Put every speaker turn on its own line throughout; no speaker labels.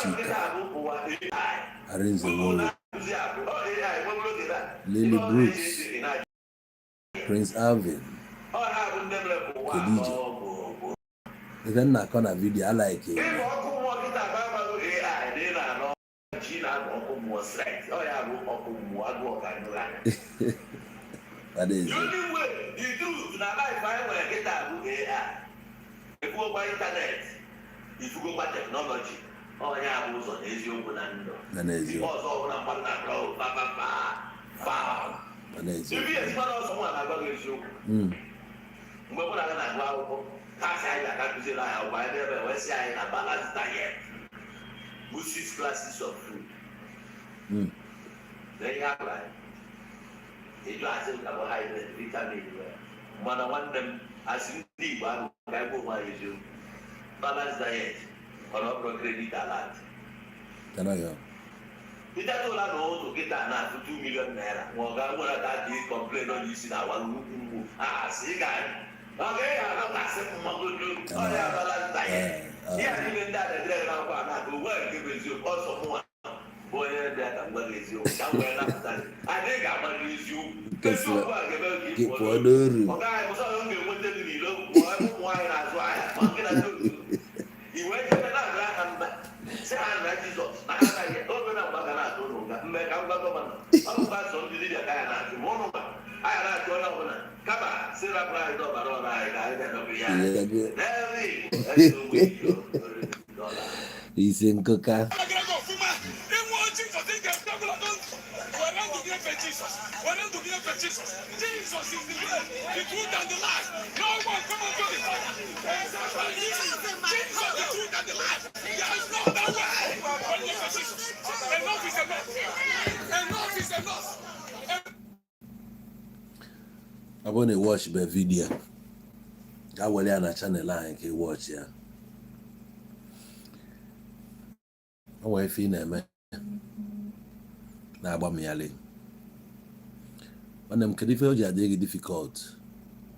Chika Arinze Nwoye, Lily Brooks, Prince Alvin, Kedije. Ife m na-akọ na video a like Adaeze. Na n'eziokwu. Na n'eziokwu.
Mgbe mụ na gị na-agụ akwụkwọ, ha sị anyị ga-aga kụziere anyị akwụkwọ anyị n'ebe wee sị anyị na balanced diet bụ six classes of food. Na ihe a gwara anyị, ịjụ asị carbohydrate, vitamin, mana nwanne m, asị ndị Igbo ahụ ka anyị gwa onwe anyị eziokwu, balanced diet ọ na ọ bụrụ credit alert.
Kanaghị.
Iteta ụla na ụtụ kịta na-atụ 2 million naira, ma ọ ga-nwere ka dị complain onye isi na-awa nnukwu mgbu, asị ị ga ọ ga-anọtasị mmagodo ọrịa balanced diet. Ihe a niile ndị a na-edere gị n'akwụkwọ a na-agụ ugbu a, nke bụ eziokwu, ọsọ mụnwa bụ onye bịa ka m gwa gị eziokwu, ka m wee napụta gị. Anyị ga-agba gị eziokwu. Eziokwu a ga-eme ka ị
Gị
pụọ
pụọ
n'oru.
N'oru.
Ọ gaghị bụ sọ ọ ga-enweta gị n'ilo ma ụmụ nwaanyị na-azụ ahịa, ma nke na ndị otu i wee jebe na-agụ aha mba si ha na Jizọs na ha anaghị oge na mgbe a ga na-atụ ụnụ nga mme ka m gwa governor, ọ bụkwa sọ ndị dibịa ka ya na-achụ ma ụnụ ma anyị na-achụ onye ọbụla, kama si rapụrụ anyị n'ọbara ọrụ anyị ka anyị na-emebe ya.
Ihe isi nkụka. Ọ bụrụ na ị watch be video, gaa were ya na channel anyị ka ị watch ya. O nwere ife ị na-eme na-agba m yalị. Nwanne m, kedu ife o ji adị gị difficult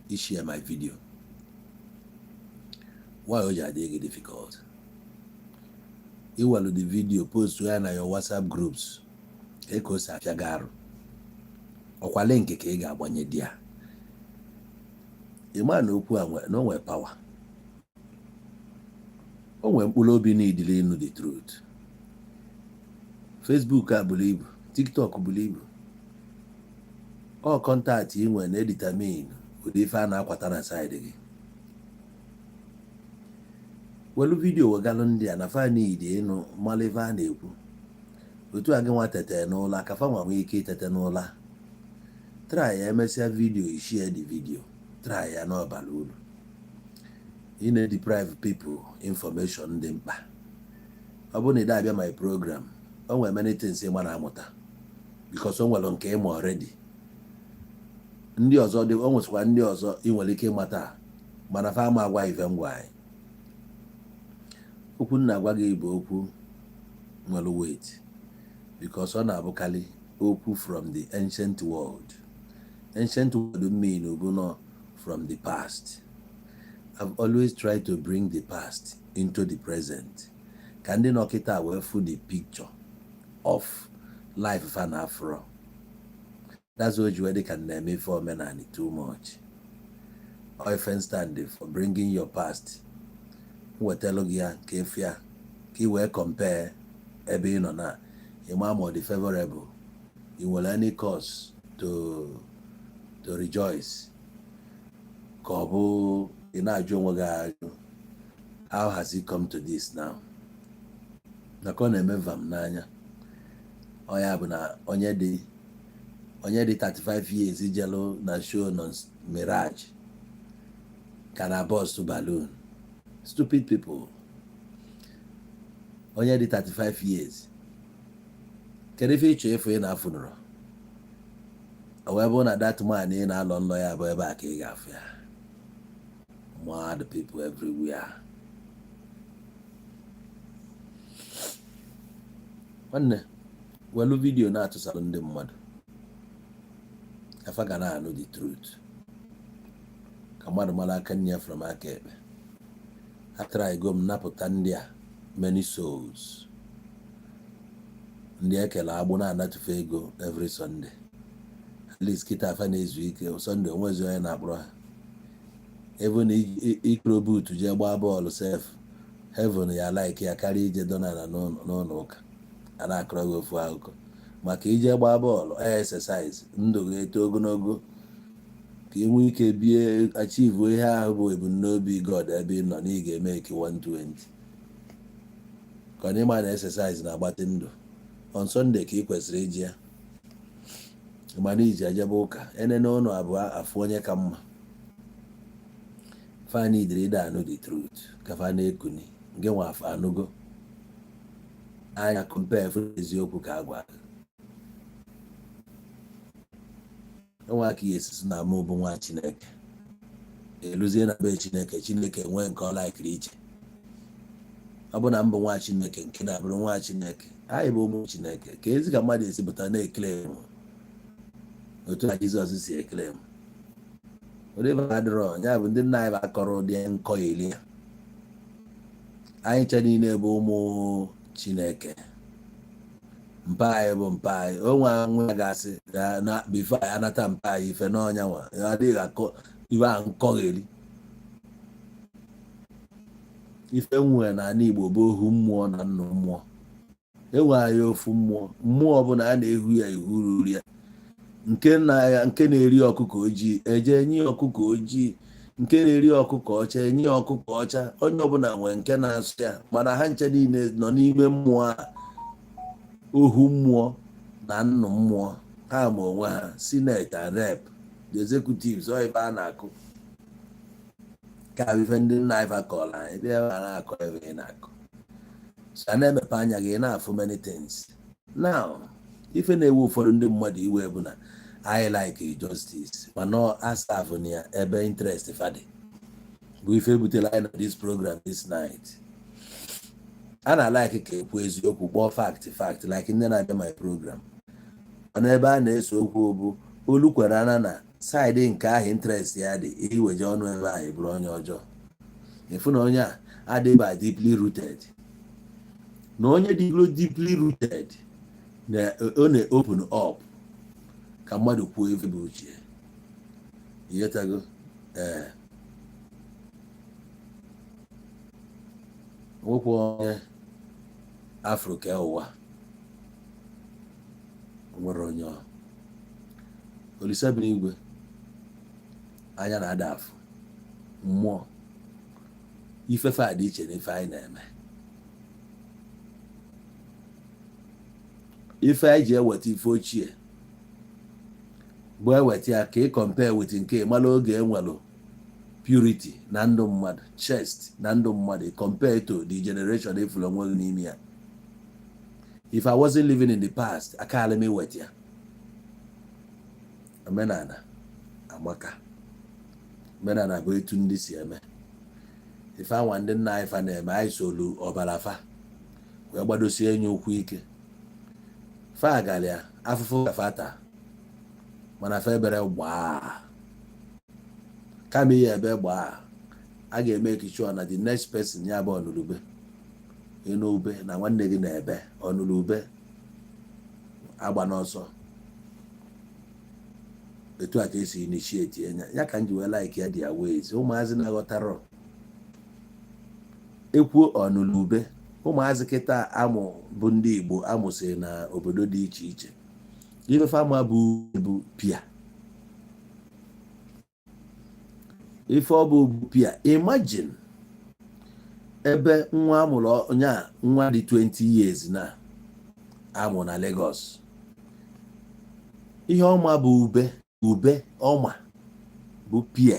ishare my video? Why o ji adị gị difficult iwelu the video post ya na your WhatsApp groups ka o si afịa gị arụ? Ọkwa link ka ị ga-agbanye di ya. Ị ma na okwu a na o nwee power, o nwee mkpụrụ obi niile ịnụ the truth. Facebook a buru ibu, TikTok buru ibu, ọ contact ị nwere na-edetermine ụdị ife a na-akwata na side gị. Welu video wegalụ ndị a na fa need ịnụ mmalụ ife a na-ekwu. Otu a gị nwa tete n'ụla ka fa nwa nwee ike itete n'ụla. Try ya, emesịa video, ishare the video. Try ya n'ọbara uru. Ị na-deprive people information dị mkpa. Ọ bụrụ na ị abịa my program, o nwere many things ịma na-amụta because o nwere nke ịma already. Ndị ọzọ dị, o nwesịkwa ndị ọzọ ị nwere ike ịmata, mana fa ama agwa ife ngwa anyị. Okwu m na-agwa gị bụ okwu nwere weight because ọ na-abụkarị okwu from the ancient world. Ancient world mean bụ nọ from the past. I've always tried to bring the past into the present ka ndị nọ kịta wee fụ the picture of life fa na afro. That's o ji wee dị ka m na-eme ife omenani too much. Ife stand for bringing your past, wetalụ gị ya ka efu ya ka ị wee compare ebe ị nọ na ịma ma ọ dị favorable, ị nwere any cause to rejoice, ka ọ bụ ị na-ajụ onwe gị ajụ, how has it come to this now? Na ka ọ na-eme vam n'anya ọ ya bụ na onye dị 35 years jelu na show nọ Mirage ka na burst balloon. Stupid people. Onye dị 35 years, kedu ife ịchọ ịfụ ị na-afụnụrụ? O wee bụrụ na that man ị na-alọ nlọ ya bụ ebe a ka ị ga-afụ ya. Mad people everywhere. Nwanne, welu video na-atụsalụ ndị mmadụ, afa ga na-anụ the truth, ka mmadụ mara aka nne ya from aka ekpe. Atara go m napụta ndị a, many souls, ndị ekele agbụ na-anatụfe ego every Sunday. At least kịta afa na-ezu ike Sunday, onwezi onye na-akpọrọ ha. Even ikoro buutu jee gbaa bọọlụ sef, heaven ya like ya karịa ije donala n'ụlọ ụka a na-akọrọ gị ofu akụkọ maka ije gbaa bọọlụ. Exercise, ndụ ga-eto ogologo ka ị nwee ike bie, achieve ihe ahụ bụ ebumnobi God ebe ị nọ na ị ga-eme eke 120, ka ọ na ịma na exercise na-agbatị ndụ. On Sunday ka ị kwesịrị iji ya, mana iji ejebe ụka enene ụlọ abụọ afụ onye ka mma. Fani idiri ide anụ the truth ka fa na-ekuni nke nwa afọ anụgo anya compare fụ eziokwu ka agwa gị. Enwe aka ya esisi na mụ bụ nwa Chineke, eluzie na be Chineke, Chineke nwee nke ọ laikiri iche. Ọ bụ na mbụ nwa Chineke nke na-abụrụ nwa Chineke, anyị bụ ụmụ Chineke. Ka ezi ka mmadụ esi pụta na-ekele m otu a Jizọs si ekele m, ụdị ife adịrọ ya bụ ndị nna anyị bụ akọrọ ụdị nkọ eli ya. Anyị nche niile bụ ụmụ Chineke. Mpa anyị bụ mpa anyị, onwe nwa gasị na before anyị anata mpa anyị ife n'ọnya nwa adịghị akọ ife ahụ nkọgheri. Ife nwere n'ala Igbo bụ ohu mmụọ na nnụ mmụọ. Enwe anyị ofu mmụọ, mmụọ ọbụla a na-ehu ya ihu ruru ya, nke na ya nke na-eri ọkụkọ ojii eje nye ọkụkọ ojii, nke na-eri ọkụkọ ọcha enye ọkụkọ ọcha. Onye ọbụla nwere nke na-asụ ya, mana ha nche niile nọ n'ime mmụọ a, ohu mmụọ na nnụ mmụọ. Ha ma onwe ha, senate and rep, the executives, ọ ife a na-akụ ka ife ndị nna ife akọọla anyị ebe a na-akọ ebe ị na-akọ. So a na-emepe anya gị na-afụ many things now. Ife na-ewe ụfọdụ ndị mmadụ iwe bụ na anyị like justice, mana asafụ na ya ebe interest fadị bụ ife butere anyị na this program this night. A na-like ka ekwu eziokwu, kpọọ fact fact, like ndị na-abịa my program. Mana ebe a na-ese okwu bụ olu kwere ana na side nke ahụ interest ya dị iweje ọnụ ebe ahụ bụrụ onye ọjọọ. Ịfụ na onye a adịba deeply rooted, na onye dịgoro deeply rooted na ọ na-open up ka mmadụ kwuo ife bụ uche. Ịghọtago? Ee, nwekwa onye afro ke ụwa nwere onye Olise bi n'igwe anya na-ada afụ mmụọ. Ifefe a dị iche na ife anyị na-eme. Ife anyị ji eweta ife ochie bụ eweta ya ka ị compare with nke mara oge enwelu purity na ndụ mmadụ, chest na ndụ mmadụ, compare to the generation ifuru onwe gị n'ime ya. If I wasn't living in the past, akaala m iweta ya. Omenala amaka, omenala bụ etu ndị si eme ife anwa ndị nna anyị fa na-eme. Anyị solu ọbara fa wee gbadosie enyi ụkwụ ike. Fa gara ya afụfụ ka fa taa, mana fa ebere gbaa kama ihe ebe gbaa a ga-eme ekichụọ na the next person ya bụ ọnụrụbe ịnụ ube na nwanne gị na-ebe ọnụrụbe agba n'ọsọ. Etu a ka esi initiate enya ya ka m ji wee like ya. Their ways, ụmụazị na-aghọtarọ ekwuo ọnụlube. Ụmụazị kịta amụ bụ ndị Igbo amụsịrị na obodo dị iche iche, ife fama bụ bụ pia, ife ọ bụ pia. Imagine ebe nwa amụrụ onye a, nwa dị 20 years na amụ na Lagos, ihe ọma bụ ube, ube ọma bụ pia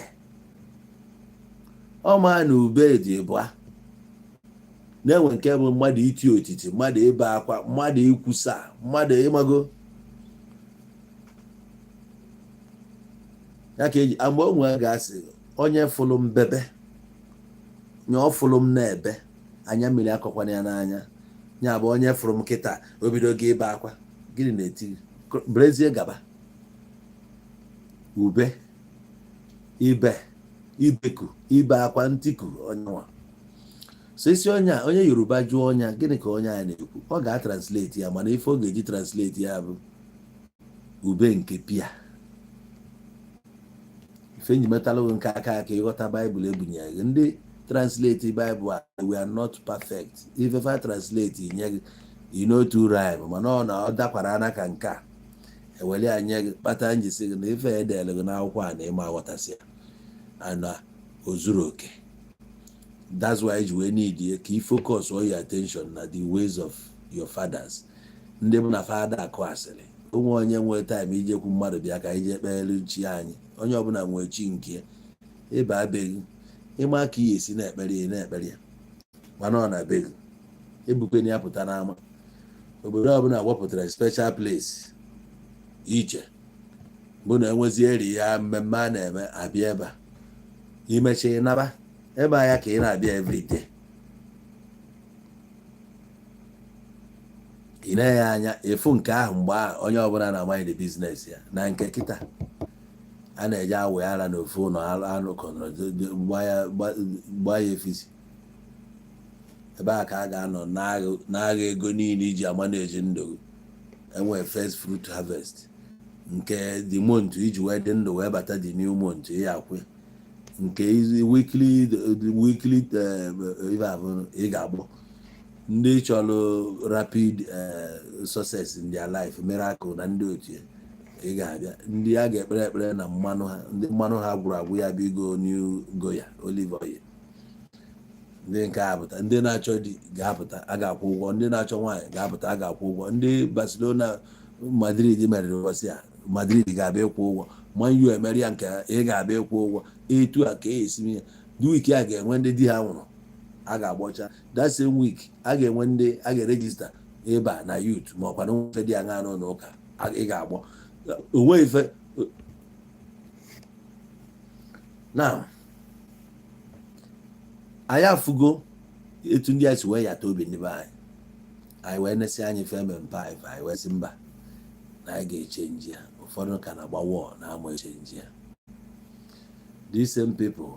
ọma na ube dị ịbụa na-enwe nke bụ mmadụ iti otiti, mmadụ ịbe akwa, mmadụ ikwusa, mmadụ ịmago ya ka eji mgbe onwe ga-asị onye fụlụ mbebe nye ọ fụlụ m na-ebe anya mmiri akọkwana ya n'anya. Ya bụ, onye fụrụ m kịta, o bido gị ịbe akwa. Gịnị na-eti gị? Brezie gaba ube ibe ibeku ibe akwa ntiku. Onye nwa so isi onye a, onye Yoruba jụọ ọnya, gịnị ka onye a na-ekwu? Ọ ga-atranslate ya, mana ife ọ ga-eji translate ya bụ ube nke pia. Ife nji metalụ nke aka aka ịghọta Baịbụl ebunyere gị. Ndị translate Baịbụl a, we are not perfect. Ife fa translate nye gị, you know, to rhyme, mana ọ na ọ dakwara ana ka nke a ewere ya nye gị. Kpata njisi gị na ife edele gị n'akwụkwọ a na ịma aghọtasị ya ana o zuru oke. That's why ji wee need ya ka i focus all your attention na the ways of your fathers, ndị bụ na fada akụ asịrị onwe onye nwee time ijekwu mmadụ bịa ka anyị jee kpeere chi anyị. Onye ọbụla nwee chi nke ya. Ịba abeghị ịma ka ị esi na-ekpere ya, na-ekpere ya, mana ọ na be gị ebukweni ya pụta n'ama. Obodo ọbụla wepụtara special place iche bụ na enwezi eri ya mmemme a na-eme, abịa ebe a imechi naba ebe a ya ka ị na-abịa everyday. Ị na-enye anya efu nke ahụ. Mgbe ahụ onye ọbụla na-amanye the business ya na nke kịta a na-eje awe ara n'ofu ụlọ anụ kọnọrọ gbaa ya efisi ebe a ka a ga-anọ n'agha ego niile iji ama na-eji ndụ gị. Enwee first fruit harvest nke the month iji wee dị ndụ wee bata the new month, ị akwụ nke weekly ife abụ ị ga-agbọ. Ndị chọrọ rapid success in their life, miracle na ndị otu ya, ị ga-abịa. Ndị a ga-ekpere ekpere na mmanụ ha, ndị mmanụ ha gwụrụ agwụ, ya bụ igo new goya olive oil. Ndị nke a apụta, ndị na-achọ di ga-apụta, a ga-akwụ ụgwọ. Ndị na-achọ nwaanyị ga-apụta, a ga-akwụ ụgwọ. Ndị Barcelona, Madrid meriri ụbọchị a, Madrid ga-abịa ịkwụ ụgwọ. Man U emeri ya nke ị ga-abịa ịkwụ ụgwọ. Etu a ka esi ya dị. Week a ga-enwe ndị di ha nwụrụ a ga-agbọcha. That same week a ga-enwe ndị a ga-eregister ịba na youth, ma ọkwa na nwefe dị aṅa n'ụlọ ụka ị ga-agbọ onwe ife. Now anyị afụgo etu ndị a si wee yata obi ndị be anyị. Anyị wee nesị anyị ife eme mpa anyị, anyị wee sị mba, na anyị ga-echange ya. Ụfọdụ ka na-agba wọl na ama echange ya. These same people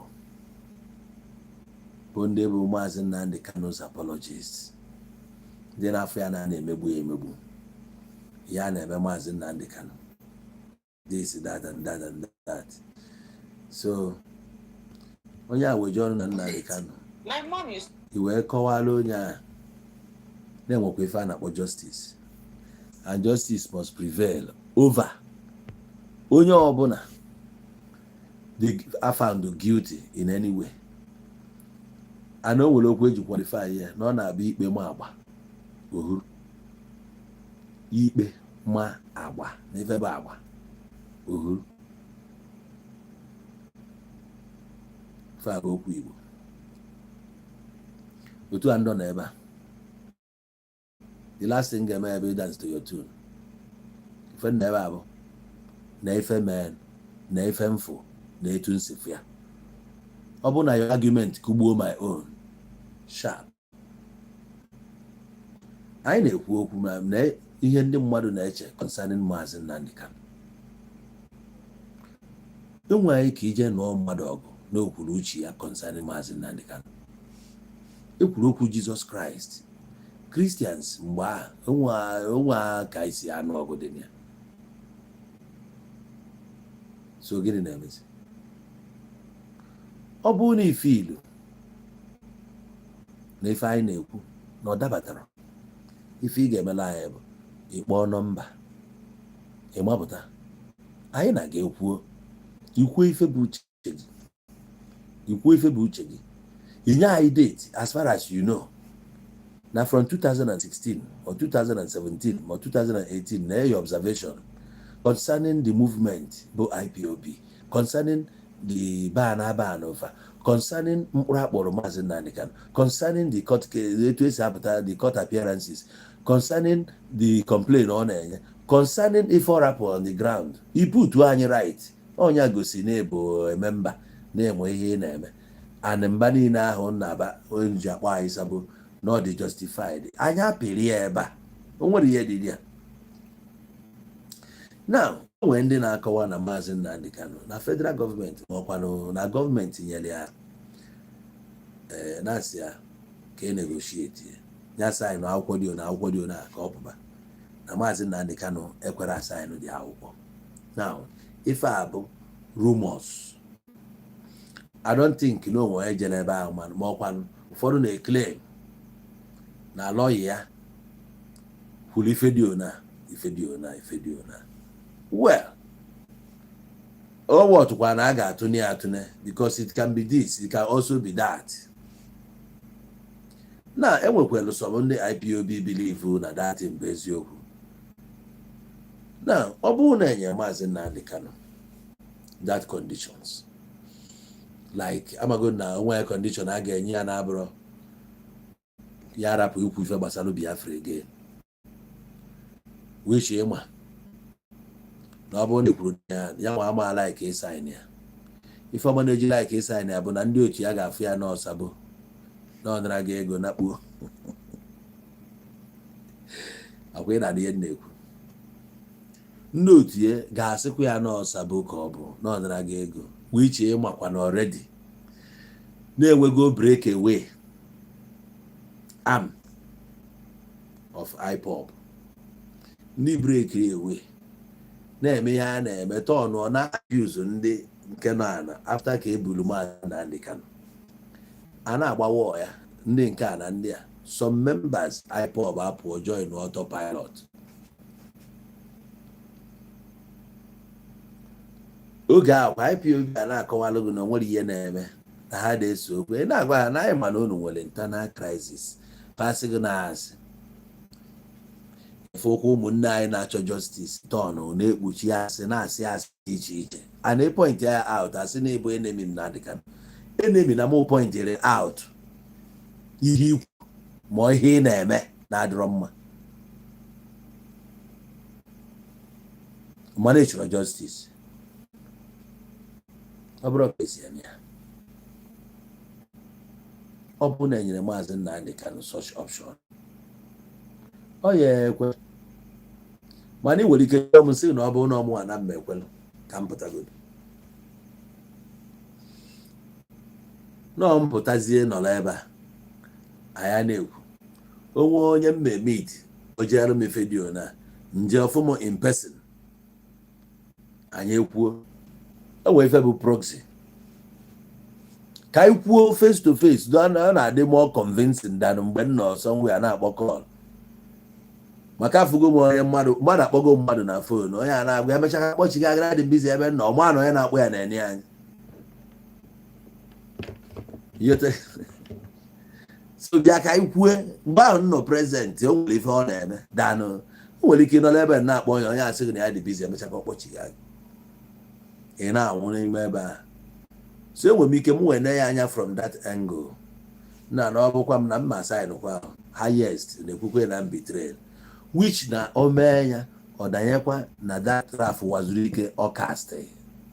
bụ ndị bụ Maazị Nnamdi Kanu's apologists, ndị na-afọ ya na na-emegbu ya emegbu ya na-eme Maazị Nnamdi Kanu this, that and that and that. So onye a weje ọrụ na Nnamdi Kanu.
My mom used
I wee kọwara onye a na-enwekwa ife a na-akpọ justice, and justice must prevail over onye ọbụla dị found guilty in any way. And o nwere okwu eji qualify ya na ọ na-abịa ikpe ma agba ohuru ikpe ma agba na ife bụ agba ohuru. Ife a bụ okwu Igbo. Otu a ndọ na ebe a, the last thing ga-eme ebe dance to your tune. Ife nna ebe a bụ na ife mee na ife mfụ na etu nsifu ya. Ọ bụ na your argument kugbuo my own sharp. Anyị na-ekwu okwu ma na ihe ndị mmadụ na-eche concerning Maazị Nnamdi Kanu. Enwe anyị ka ije nụọ mmadụ ọgụ na okwuru uche ya concerning Maazị Nnamdi Kanu. Ekwuru okwu Jizọs Kraịst, Christians mgbe ahụ onwe ka esi anụ ọgụ dị na ya. So gịnị na-emezi? Ọ bụrụ na ife ilu na ife anyị na-ekwu na ọ dabatara, ife ị ga-emela anyị bụ ịkpọọ number, ịmapụta anyị na ga-ekwuo. Ikwuo ife bụ uche gị, ikwuo ife bụ uche gị, inye anyị date as far as you know na from 2016 or 2017 or 2018 na your observation concerning the movement bụ IPOB, concerning the ban aban over, concerning mkpụrụ akpọrọ Maazị Nnamdi Kanu, concerning the court case, etu esi apụta the court appearances, concerning the complaint ọ na-enye, concerning ife ọ rapụ on the ground. Iputu anyị right onye gosi na ịbụ member na-enwe ihe ị na-eme and mba niile ahụ na-aba onye ji akpọ anyị sabo. Na ọ dị justified. Anya apịrị ya ebe a, o nwere ihe dị ya. Now, o nwere ndị na-akọwa na Maazị Nnamdi Kanu na federal gọọmenti, ma ọkwanụ na gọọmenti nyere ya, ee, na-asị ya ka e negotiate ya, sign akwụkwọ dị na akwụkwọ dị na ka ọ pụba, na Maazị Nnamdi Kanu ekwere a-sign dị akwụkwọ. Now, ife a bụ rumors. I don't think na onwe onye jere ebe ahụ, ma ọkwanụ ụfọdụ na-eclaim na lọya ya kwuru ife dị ona, ife dị ona, ife dị ona. Well, o wọtụkwa na a ga-atụne ya atụne, because it can be this, it can also be that. Na enwekwara some ndị IPOB believe na that bụ eziokwu, na ọ bụrụ na enye Maazị Nnamdi Kanu that conditions, like amago na onwe condition a ga-enye ya na-abụrọ ya rapụ ikwu ife gbasara Biafra again, which ịma na ọ bụrụ na ekwuru ya, ya nwa ama like ị-sign ya. Ife ọma na-eji like ị-sign ya bụ na ndị otu ya ga-afụ ya n'ọsabụ na ọ nara gị ego na kpuo akwa. Ị na-adị ihe m na-ekwu, ndị otu ya ga-asịkwa ya n'ọsabụ ka ọ bụ na ọ nara gị ego, which ịmakwa na already na-enwego break away arm of IPOB. Ndị break away na-eme ihe a na-eme, tọnụ na abuse ndị nke nọ ana after ka ebulu Maazị Nnamdi Kanu, a na-agbawa ya ndị nke a na ndị a. Some members IPOB apụọ join autopilot. Oge a kwa IPOB a na-akọwalụ gị na o nwere ihe na-eme na ha na-ese okwu. Ị na-agwa ha na anyị ma na unu nwere internal crisis, pasị gị na-asị ife okwu. Ụmụnne anyị na-achọ justice tọn na-ekpuchi asị, na-asị asị dị iche iche, a na-epoint ya out, asị na ịbụ enemy m, na adịka enemy na mụ pointịrị out ihe ikwu ma ihe ị na-eme na-adịrọ mma, mana ị chọrọ justice. Ọ bụrụ ka esi eme ya, ọ bụ na enyere Maazị Nnamdi Kanu such option, ọ ya ekwe. Mana ị nwere ike jụọ m sị na ọ bụrụ na ọmụnwa na mma ekwelụ ka m pụtagodo nọọ, m pụtazie nọrọ ebe a anyị na-ekwu onwe onye m meet, o jeere m video na nje ọfụm in person, anyị ekwuo. O nwere ife bụ proxy, ka anyị kwuo face to face. Ọ na-adị more convincing than mgbe m nọ somewhere na-akpọ call, maka afụgo m onye mmadụ mmadụ akpọgo mmadụ na phone, onye a na-agwa ya mechaa kpọchiga agara dị busy ebe nọ, ọma na onye na-akpọ ya na-enye anyị. So bịa ka anyị kwue mgbe ahụ m nọ present. O nwere ife ọ na-eme danụ, o nwere ike ịnọ n'ebe na-akpọ onye, onye asị gị na ya dị busy, emecha ka ọ kpọchiga gị, ị na-anwụ n'ime ebe a. So enwere m ike m wee ne ya anya from that angle na na ọ bụkwa m na mma sign kwa highest na-ekwukwe na betrayal, which na o mee ya, ọ danyekwa na that trap Uwazuruike ọ cast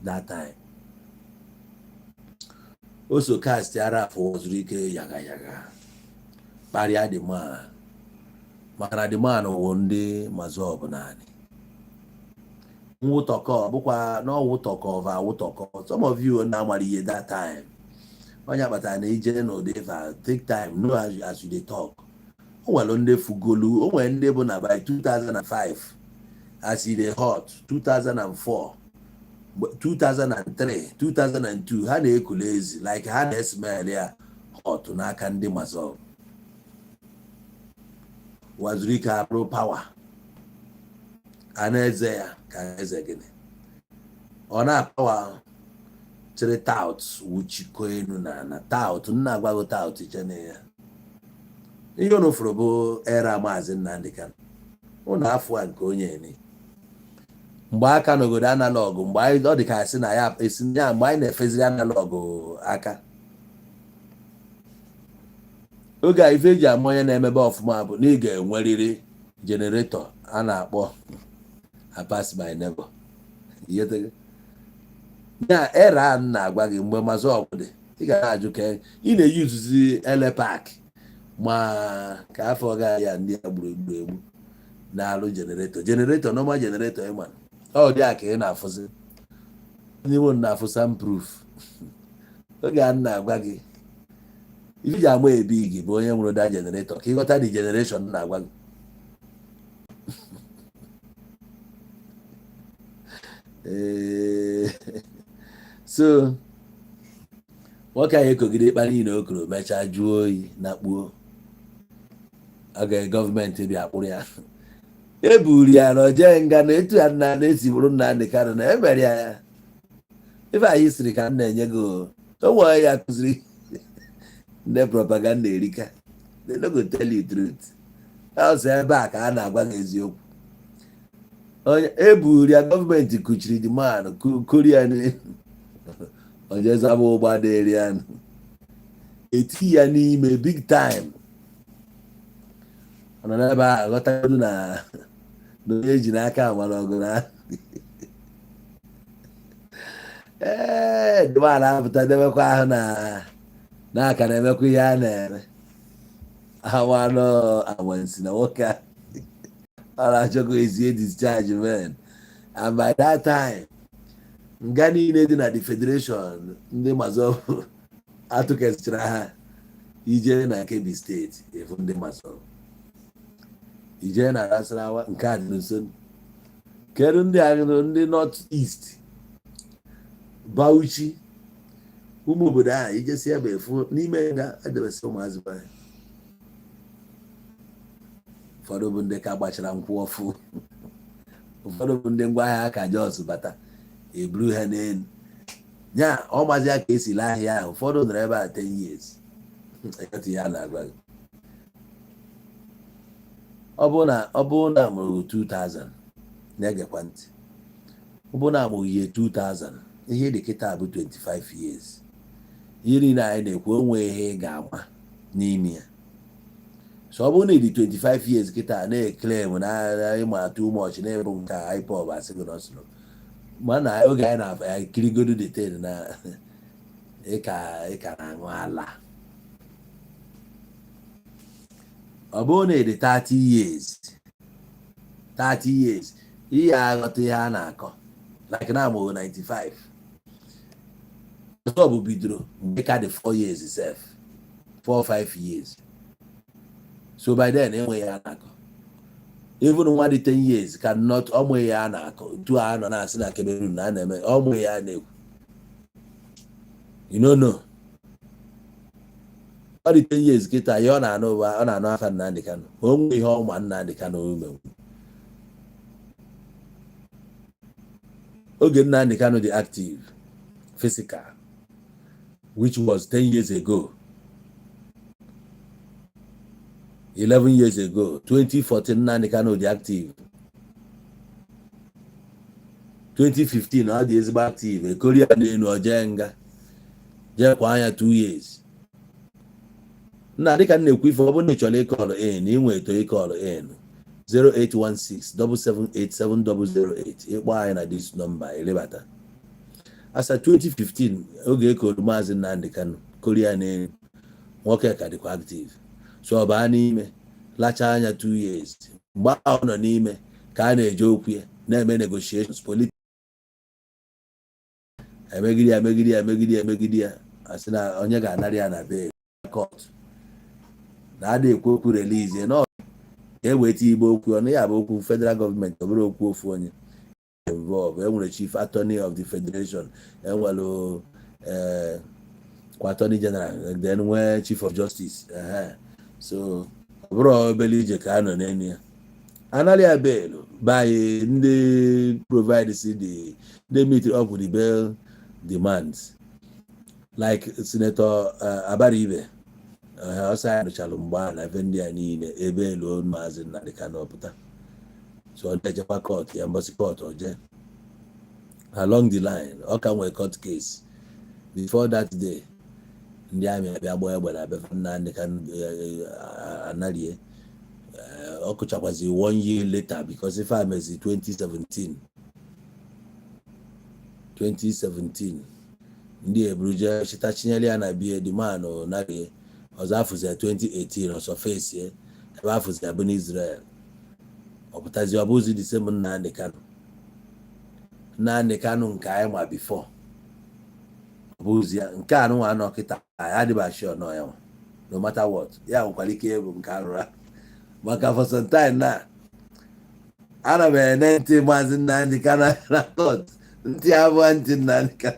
that time. O so cast rap Uwazuruike yaga yaga kparịa the man, maka na the man wụ ndị MASSOB naanị nwụtọkọ bụkwa na ọwụtọkọ va awụtọkọ. Some of you na-amara ihe that time, onye kpatara na ije n'ụdị ife, take time know as you dey talk. O nwere ndị fugolu, o nwere ndị bụ na by 2005 as e dey hot, 2004, 2003, 2002, ha na-ekule ezi like ha na-esmell ya hot n'aka ndị MASSOB. Uwazuruike abụrụ power a na-eze ya ka eze gịnị, ọ na-apawa chịrị tout wuchikọ elu na na tout nna agwaghị tout iche na ya. Ihe unu fụrụ bụ era Maazị Nnamdi Kanu ụnụ afọ a nke onye eni mgbe aka nọgodo analog, mgbe anyị ọ dị ka asị na ya esi ya, mgbe anyị na-efeziri analog aka. Oge a, ife eji ama onye na-emebe ọfụma bụ na ị ga-enwerịrị generator a na-akpọ I pass my neighbor na era a m na-agwa gị. Mgbe MASSOB dị, ị ga na-ajụ ka ị na-eyuzuzi Elepaq. Ma ka afọ ga ya ndị a gburu egbu egbu na-alụ generator, generator, normal generator. Ịma ọ dị a ka ị na-afụzi n'ime na-afụ sound proof. Oge a na-agwa gị ife ji ama ebi gị bụ onye nwụrụ da generator, ka ịghọta the generation na-agwa gị. Ee, so nwoke ahụ ekogide ịkpa niile o koro, mechaa jụọ oyi na kpuo. Oge gọọmenti bịa kpụrụ ya, eburu ya na ojee nga na etu ya nna na-esi bụrụ Nnamdi Kanu na emere ya. Ya ife anyị siri ka m na-enye gị o nwere ya kụziri ndị propaganda erika. They no go tell you truth. Ọsọ ebe a ka a na-agwa gị eziokwu. Onye eburu ya, gọọmenti kuchiri the man, koria onye zaba ụgba dịrị ya, eti ya n'ime big time. Ọ nọ n'ebe ahụ ghọtagodu na onye eji n'aka amara ọgụ na ee the man apụta debekwa ahụ na n'aka na-emekwa ihe a na-eme awanụ anwansi na nwoke a ọ na-achọkwa ezi discharge men. And by that time, nga niile dị na the federation, ndị MASSOB atụkesichara ha. Ije na Kebbi Steeti, efu ndị MASSOB. Ije na Nasarawa, nke a dị nso. Kedu ndị ahụ? Ndị North East, Bauchi, ụmụ obodo ahụ, ijesi ebe efu n'ime nga edebesi ụmụazị be anyị. Ụfọdụ bụ ndị ka gbachara nkwụ ọfụ, ụfọdụ bụ ndị ngwaahịa ka jos bata eburu ha n'elu nya. Ọ mazi ya ka esi lee ahịa ahụ. Ụfọdụ nọrọ ebe a 10 years. Eketụ ya na-agwa gị, ọ bụrụ na amụrụ 2000, na-egekwa ntị, ọ bụrụ na amụrụ ihe 2000, ihe dị kịta bụ 25 years. Ihe niile anyị na-ekwu, onwe ihe ị ga-ama n'ime ya. So ọ bụrụ na ị dị 25 years kịta na-eclaim na ịma too much na-ebu nke IPOB, asị gị nọsụrụ mana oge anyị na-ekirigodo detain na ịka na-aṅụ ala. Ọ bụrụ na ị dị 30 years, 30 years, ihe aghọta ihe a na-akọ, like na amụrụ 95 ọzọ bụ bidoro mgbe ka dị 4 years sef, 4 5 years. So by then enweghị ya na-akọ. Even nwa dị 10 years can not ọmụ ya a na-akọ tu a nọ na-asị na Cameroon na a na-eme ọmụ ya na-ekwu. You no know, ọ dị 10 years kịta, ya ọ na-anụ ọ na-anụ afa Nnamdi Kanu, ma o nwee ihe ọma Nnamdi Kanu umenwu. Oge Nnamdi Kanu dị active physical, which was 10 years ago, 11 years ago, 2014, Nnamdi Kanu dị active. 2015 ọ dị ezigbo active. Ekori ya n'elu, ọ jee nga, jee kwa anya 2 years. Nna, dịka m na-ekwu ife, ọ bụrụ na ị chọrọ ịcall in, ị nwere to ịcall in 0816 778 7008. Ịkpọ anyị na this number elebata. Asa 2015, oge ekoro Maazị Nnamdi Kanu koria n'elu, nwoke ka dịkwa active. So ọ baa n'ime lachaa anya 2 years. Mgbe ahụ ọ nọ n'ime ka a na-eje okwu ya na-eme negotiations politics, emegide ya, emegide ya, emegide ya, emegide ya, asị na onye ga-anara ya na bail court na ada ekwu okwu release na ka e weta igbe okwu ọnụ ya bụ okwu federal gọọmenti. Ọ bụrụ okwu ofu onye involve, enwere chief attorney of the federation, enwere kwa attorney general, then nwee chief of justice. So ọ bụrụ obere ije ka a nọ n'elu ya anara ya bail by ndị provide si the ndị meet up with the bail demands, like Senator Abaribe. Ọsọ ya nụchalụ mgbe a na ebe ndị a niile ebe elu Maazị Nnamdi Kanu pụta. So ọ na-ejekwa court ya mbọsị court oje. Along the line, ọ ka nwee court case. Before that day, ndị amị abịa gbaa egbe na befa Nnamdi Kanu anarie. Ọ kụchakwazi one year later, because ife a mezi 2017, 2017, ndị eburu jee chịta chinyere ya na bie the man narie. Ọzọ afụzi ya 2018, ọsọ fesie ebe afụzi ya bụ n'Israel. Ọ pụtazi, ọ bụzi the same Nnamdi Kanu, Nnamdi Kanu nke anyị ma before. Ọ bụzi ya nke anụnwa anọ kịta. Anyị adịbachi ọnọ ya nwa. No matter what, ya nwekwara ike ịbụ nke arụrụ arụ, maka for some time na ana m ene ntị Maazị Nnamdi Kanu na court, ntị abụọ, ntị Nnamdi Kanu.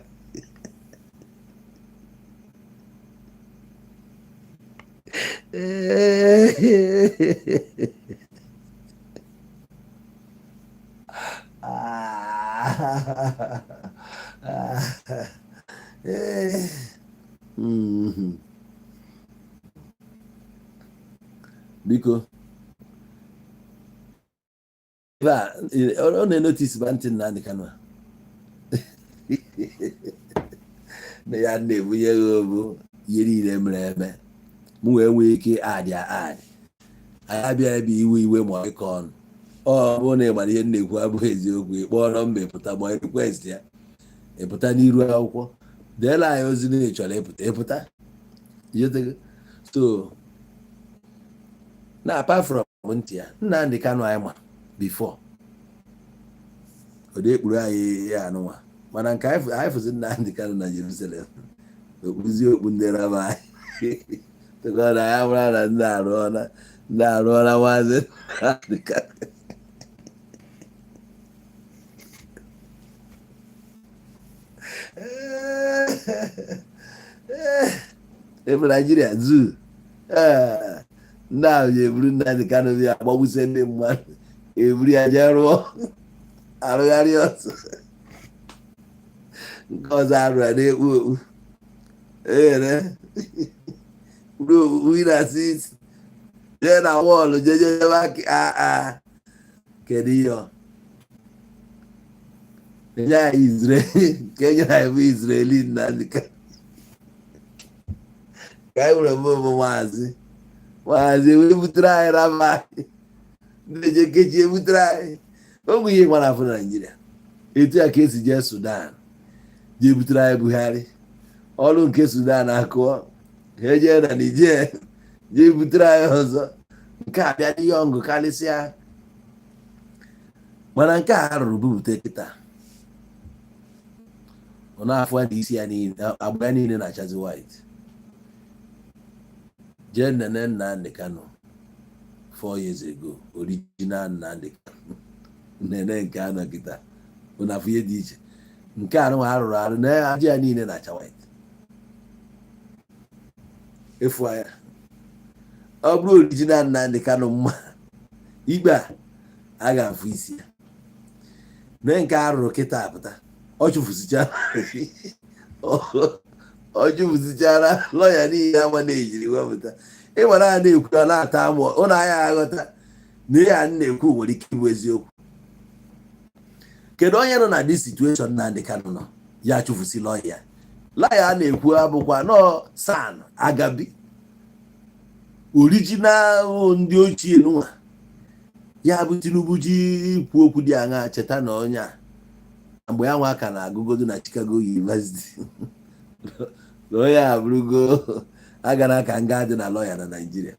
Biko, ebe a ọ na-enotice ba ntị Nnamdi Kanu a. Na ya na-ebunye ya obu ihe niile mere eme, m wee nwee ike adị adị. Anyị abịa ebe iwe iwe ma ịkọ ọnụ. Ọ bụrụ na ị mara ihe m na-ekwu abụghị eziokwu, ịkpọọ nọmba, ịpụta, ma request ya, ịpụta n'iru akwụkwọ, deela anyị ozi na ị chọrọ ịpụta, ịpụta. Ịghọtago? So na apart from ntị ya, Nnamdi Kanu anyị ma before ọ dị ekpuru anyị ya anụnwa, mana nke anyị fụzi Nnamdi Kanu na Jerusalem, okpuzi okpu ndị raba anyị tụkọ na ya mara na ndị arụọla, ndị arụọla Maazị Nnamdi Kanu. Ebe Naijiria zoo, ee, ndị ahụ ji eburu Nnamdi Kanu bịa agbagbusie ndị mmadụ, eburu ya jee rụọ arụgharị ọzọ, nke ọzọ arụ ya na-ekpu okpu ere kpuru okpu na-asị isi jee na wọọlụ jee jee aka. Kedu ihe ọ enye anyị? Israel nke enyere anyị bụ Israeli Nnamdi Kanu ka anyị nwere mbụ bụ maazị wee butere anyị raba anyị ndị eje kechi ebutere anyị ogbe ihe gbara afọ na Naijiria. Etu ya ka esi jee Sudan jee butere anyị Buhari, ọrụ nke Sudan akụọ, ha ejee na Niger jee butere anyị ọzọ. Nke a bịa n'ihe ọṅụ karịsịa, mana nke a rụrụ bupụta kịta, ọ na-afụ na isi ya niile, agba ya niile na-achazi white. Jee nene Nnamdi Kanu 4 years ago, original Nnamdi Kanu, nene nke anọ kịta, bụ na afụ ihe dị iche. Nke a nwa arụrụ arụ na aja ya niile na-acha white efu anya. Ọ bụrụ original Nnamdi Kanu mma ikpe a, a ga-afụ isi ya. Mee nke a rụrụ kịta apụta, ọ chụfụsichara lọya niile ama na-ejiri wepụta. Ịmara a na-ekwu, a na-ata amụ ụlọ anya, aghọta na ihe a na-ekwu nwere ike ịbụ eziokwu. Kedu onye nọ na this situation Nnamdi Kanu nọ ya chụfụsi lọya? Lọya a na-ekwu abụkwa nọọ SAN Agabi, original ndị ochie nwa ya bụ Tinubu ji ikwu okwu dị aṅa. Cheta na onye a, mgbe ya nwa ka na-agụgodo na Chicago University, na onye a bụrụgo agara ka nga dị na lọya na Naịjirịa.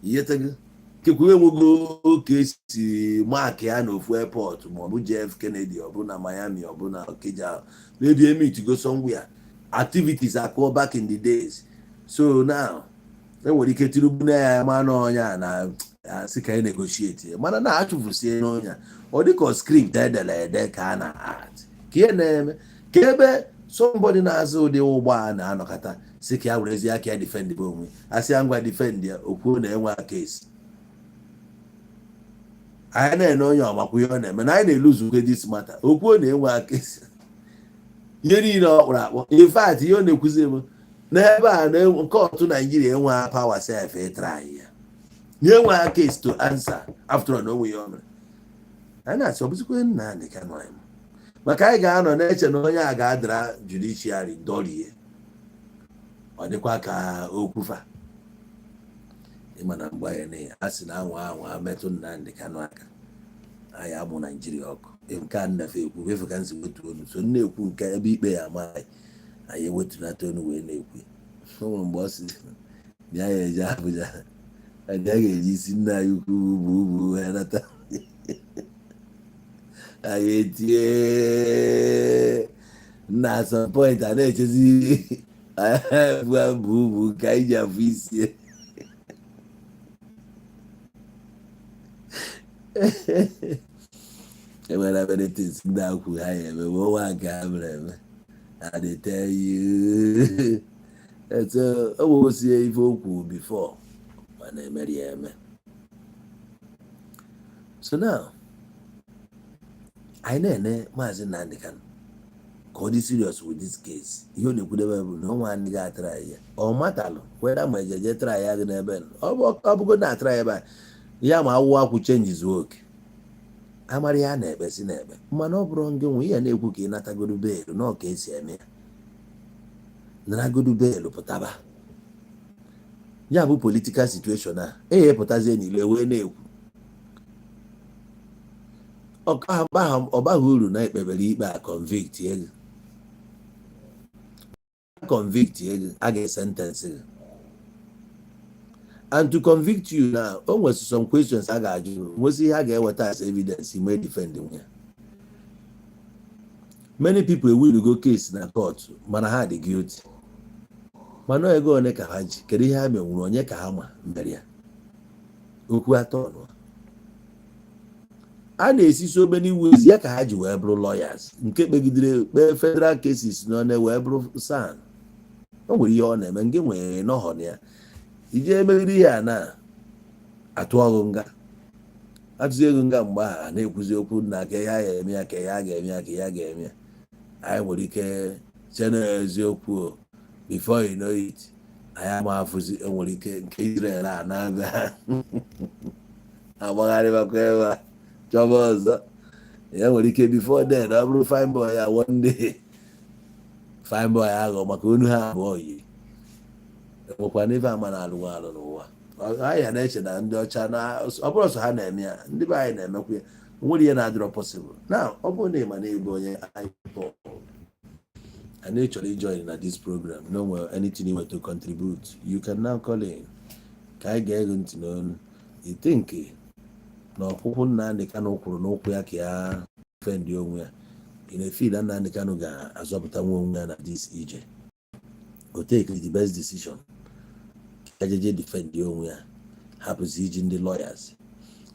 Ihetego kekwe enwego ka esi mark ya n'ofu airport, ma ọ bụ JF Kennedy, ọ bụ na Miami, ọ bụ na Okija, maybe emitigo somewhere, activities akụọ back in the days. So now enwere ike Tinubu na ya ma na onye a na-asị ka anyị negotiate, mana na achụfusie n'onye a, ọ dịka script edere ede ka a na-act, ka ihe na-eme ka ebe somebody na-azụ ụdị ụgbọ a na-anọkọta si ka ya werezie aka ya defend bụ onwe, asị ya ngwa defend ya, okwuo na enwe case. Anyị na-ene onye ọmakwa ihe ọ na-eme na anyị na-eluzukwe this matter. Okwuo na enwe case, ihe niile ọ kpụrụ akpọ. In fact, ihe ọ na-ekwuzi m n'ebe a na court Naijiria enwe power sef ịtry ya na enwe case to answer. After all, na onwe ya o mere, anyị na-asị ọ bụzikwa Nnamdi Kanu anyị, maka anyị ga-anọ na-eche na onye a ga-adara judiciary dọrie, ọ dịkwa ka okwufa. Ịma na mgbe anyị na a sị na anwa anwa metụ Nnamdi Kanu aka, anyị amụ Naijiria ọkụ. Nke a nnafe ekwu efu ka nsi wetu onu so na-ekwu nke ebe ikpe ya ama anyị, anyị ewetunata onu wee na-ekwu. O nwere mgbe ọ sị Na ya eje Abuja, na ya ga-eji isi nna anyị ukwu bụ ugwu wee nata. Anyị etie na some point a na-echezi bụ ugwu ka anyị ji afụ isi. Enwere many things ndị a kwuru ha ya eme, ma ọnwa nke ha mere eme. I dey tell you. So o nwegosie ife okwu before, mana emeri ya eme. So now anyị na-ene Maazị Nnamdi Kanu ka ọ dị serious with this case. Ihe ọ na-ekwudebe bụ na ọnwa ndị ga-atara ya, ọ matalụ weda ma ejeje tara ya dị n'ebe ọ bụgo na atara ya ebe a ya ma awụwa akwụ changes oke amara ya na-ekpe si na-ekpe. Mana ọ bụrụ ngị nwe ihe na-ekwu ka ị natagodu bail na ọ ka esi eme ya, naragodu bail pụtaba. Ya bụ political situation a e pụtazie n'ile wee na-ekwu ọ baghị uru na ekpebere ikpe a, convict ego, convict ego, a ga-esentence gị. And to convict you now, o nwere some questions a ga-ajụ, nwesị ihe a ga-eweta as evidence mee defend ya. Many people go case na court, mana ha dị guilty, mana ego one ka ha ji, kedu ihe ha menwuru, onye ka ha ma mere ya. Okwu atọ nụ a na-esi so many ways ya ka ha ji wee bụrụ lawyers nke kpegidere kpee federal cases nọ na wee bụrụ SAN. O nwere ihe ọ na-eme nke nwere nọhọ na ya ije emegide ihe a na atụ ọgụ nga, atụzi ego nga. Mgbe ahụ a na-ekwuzi okwu na ka ya ga-eme ya, ka ya ga-eme ya, ka ya ga-eme ya. Anyị nwere ike chee na eziokwu o, before you know it, anyị ama afụzi. Enwere ike nke Israel a na-abịa agbagharịbakwa ebe a chọba ọzọ. Ya nwere ike before then ọ bụrụ fine boy ya, one day fine boy aghọ maka onu ha abụọ yi. Enwekwa n'ife ama na alụ alụ n'ụwa anyị ya na-eche na ndị ọcha na ọ bụrụ sọ ha na-eme ya, ndị be anyị na-emekwa ya. Nwere ihe na-adịrọ possible na ọ bụrụ na ị ma na ịbụ onye IPOB and ị chọrọ ijoin na this program, no nwere anything you want to contribute, you can now call in ka anyị ga-ege ntị n'onu. You think na ọkwụkwụ Nnamdị Kanụ kwụrụ n'ụkwụ ya ka ya defend onwe ya, ị na-efeel na Nnamdị Kanụ ga-azọpụta nwa onwe ya na this ije? O take the best decision ka jeje defend onwe ya, hapụzi iji ndị lawyers?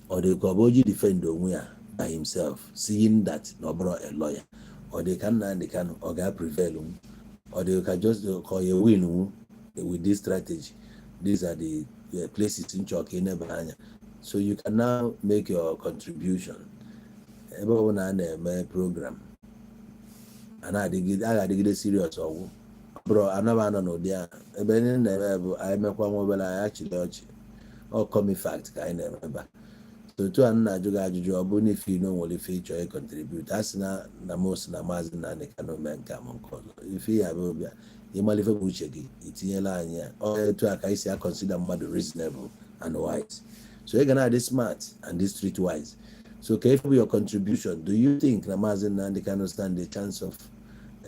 Ọ dị ka ọ bụ oji defend onwe ya by himself, seeing that na ọ bụrụ a lawyer, ọ dị ka Nnamdị Kanụ ọ ga-prevail nwu? Ọ dị ka just ka ọ ya win nwu with this strategy? These are the places nchọ ka ị neba anya, so you can now make your contribution. Ebe ọ bụla a na-eme program a na-adịgide, a ga-adịgide serious. Ọgwụ bụrụ anaba anọ n'ụdị ahụ ebe ndị na-eme bụ anyị mekwa nwa obere, anyị achịrị ọchị. Ọ comic fact ka anyị na-eme ebe a. So otu a m na-ajụ gị ajụjụ, ọ bụrụ na ife na o nwere ife ịchọ ịcontribute, a sị na m sị na Maazị Nnamdị Kanụ mee nke a ma nke ọzọ, ife ya bụ bịa ịmalife bụ uche gị itinyela anyị ya. Ọ etu a ka anyị si aconsider mmadụ reasonable and wise. So ị ga na-adị smart and dị street wise. So ka ife bụ your contribution, do you think na Maazị Nnamdị Kanu stand a chance of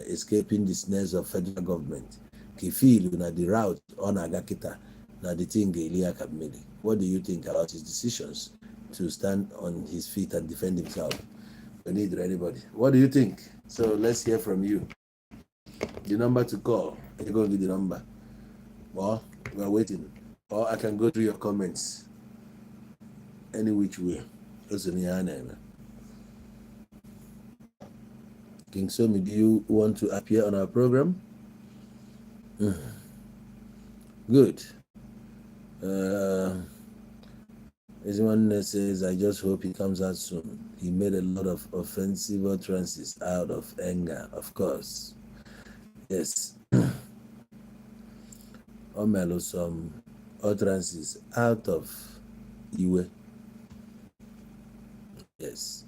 escaping the snares of federal government? Ka feel na the route ọ na-aga kịta na the thing ga-eli ya ka mmiri. What do you think about his decisions to stand on his feet and defend himself? We need anybody. What do you think? So let's hear from you. The number to call, you go give the number. Well, we are waiting, or I can go through your comments. Any which way. O so n'ihe a na-eme. King Somi, do you want to appear on our program? Good. Eziwanne says, "I just hope he comes out soon. He made a lot of offensive utterances out of anger, of course." Yes. O melụ some utterances out of iwe. Yes.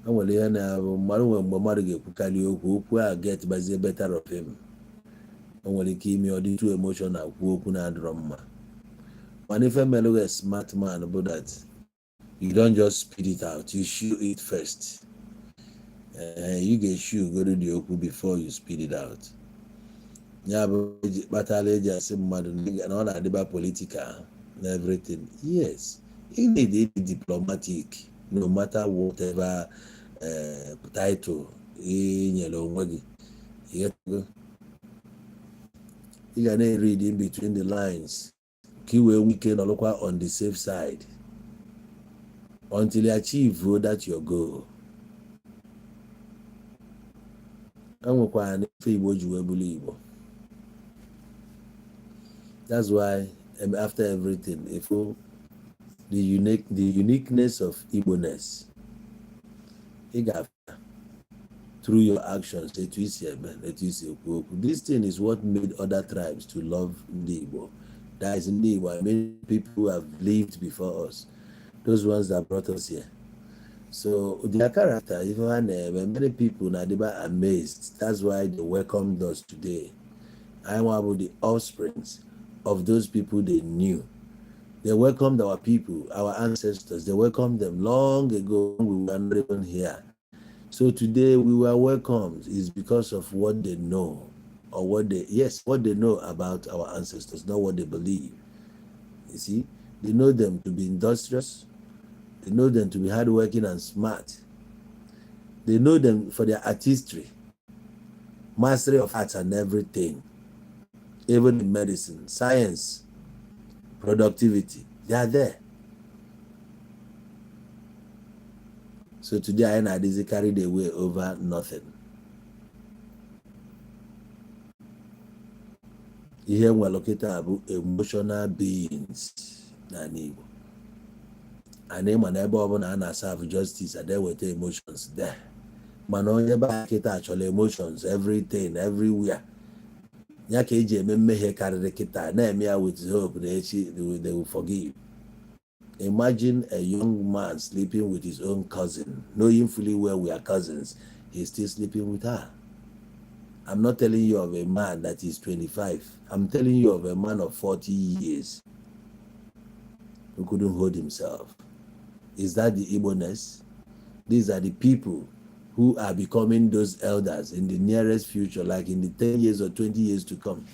O nwere ihe na-abụ mmadụ nwere mgbe mmadụ ga-ekwukarị okwu, okwu a get bazie better of him. O nwere ike ime ọ dị too emotional, kwuo okwu na-adịrọ mma. Mana ife melụ a smart man bụ that you don't just spit it out, you chew it first. You ga-echew godo the okwu before you spit it out. Ya bụ eji kpatara eji asị mmadụ na ọ na-adịba political na everything. Yes, you need to be diplomatic no matter whatever title ị nyere onwe gị. Ịghọtago? Ị ga na-read in between the lines ka ị wee nwee ike nọrọkwa on the safe side until you achieve that your goal. E nwekwara na ife Igbo ji wee bụrụ Igbo. That's why after everything, if you the uniqueness of Igbo-ness, ị ga-afụ through your actions, etu isi eme, etu isi ekwu okwu. This thing is what made other tribes to love ndị Igbo. That is ndị Igbo, I mean people who have lived before us, those ones that brought us here. So their character, ife ha na-eme, many people na-adịba amazed. That's why they welcomed us today. Anyị nwa bụ the offsprings of those people they knew. They welcomed our people, our ancestors. They welcomed them long ago when we were not even here. So today we were welcomed is because of what they know, or what they, yes, what they know about our ancestors, not what they believe. You see, they know them to be industrious. They know them to be hardworking and smart. They know them for their artistry, mastery of arts and everything, even in medicine, science, productivity. They are there. So today I na carried away over nothing. Ihe nwere kịta bụ emotional beings n'ala Igbo. And ịma na ebe ọbụla a na-serve justice ada eweta emotions there. Mana onye be anyị kịta chọrọ emotions everything everywhere. Ya ka eji eme mmehie karịrị kịta, na-eme ya with hope na echi they will forgive. Imagine a young man sleeping with his own cousin, knowing fully well we are cousins, he's still sleeping with her. I'm not telling you of a man that is 25. I'm telling you of a man of 40 years who couldn't hold himself. Is that the Igbo-ness? These are the people who are becoming those elders in the nearest future, like in the 10 years or 20 years to come.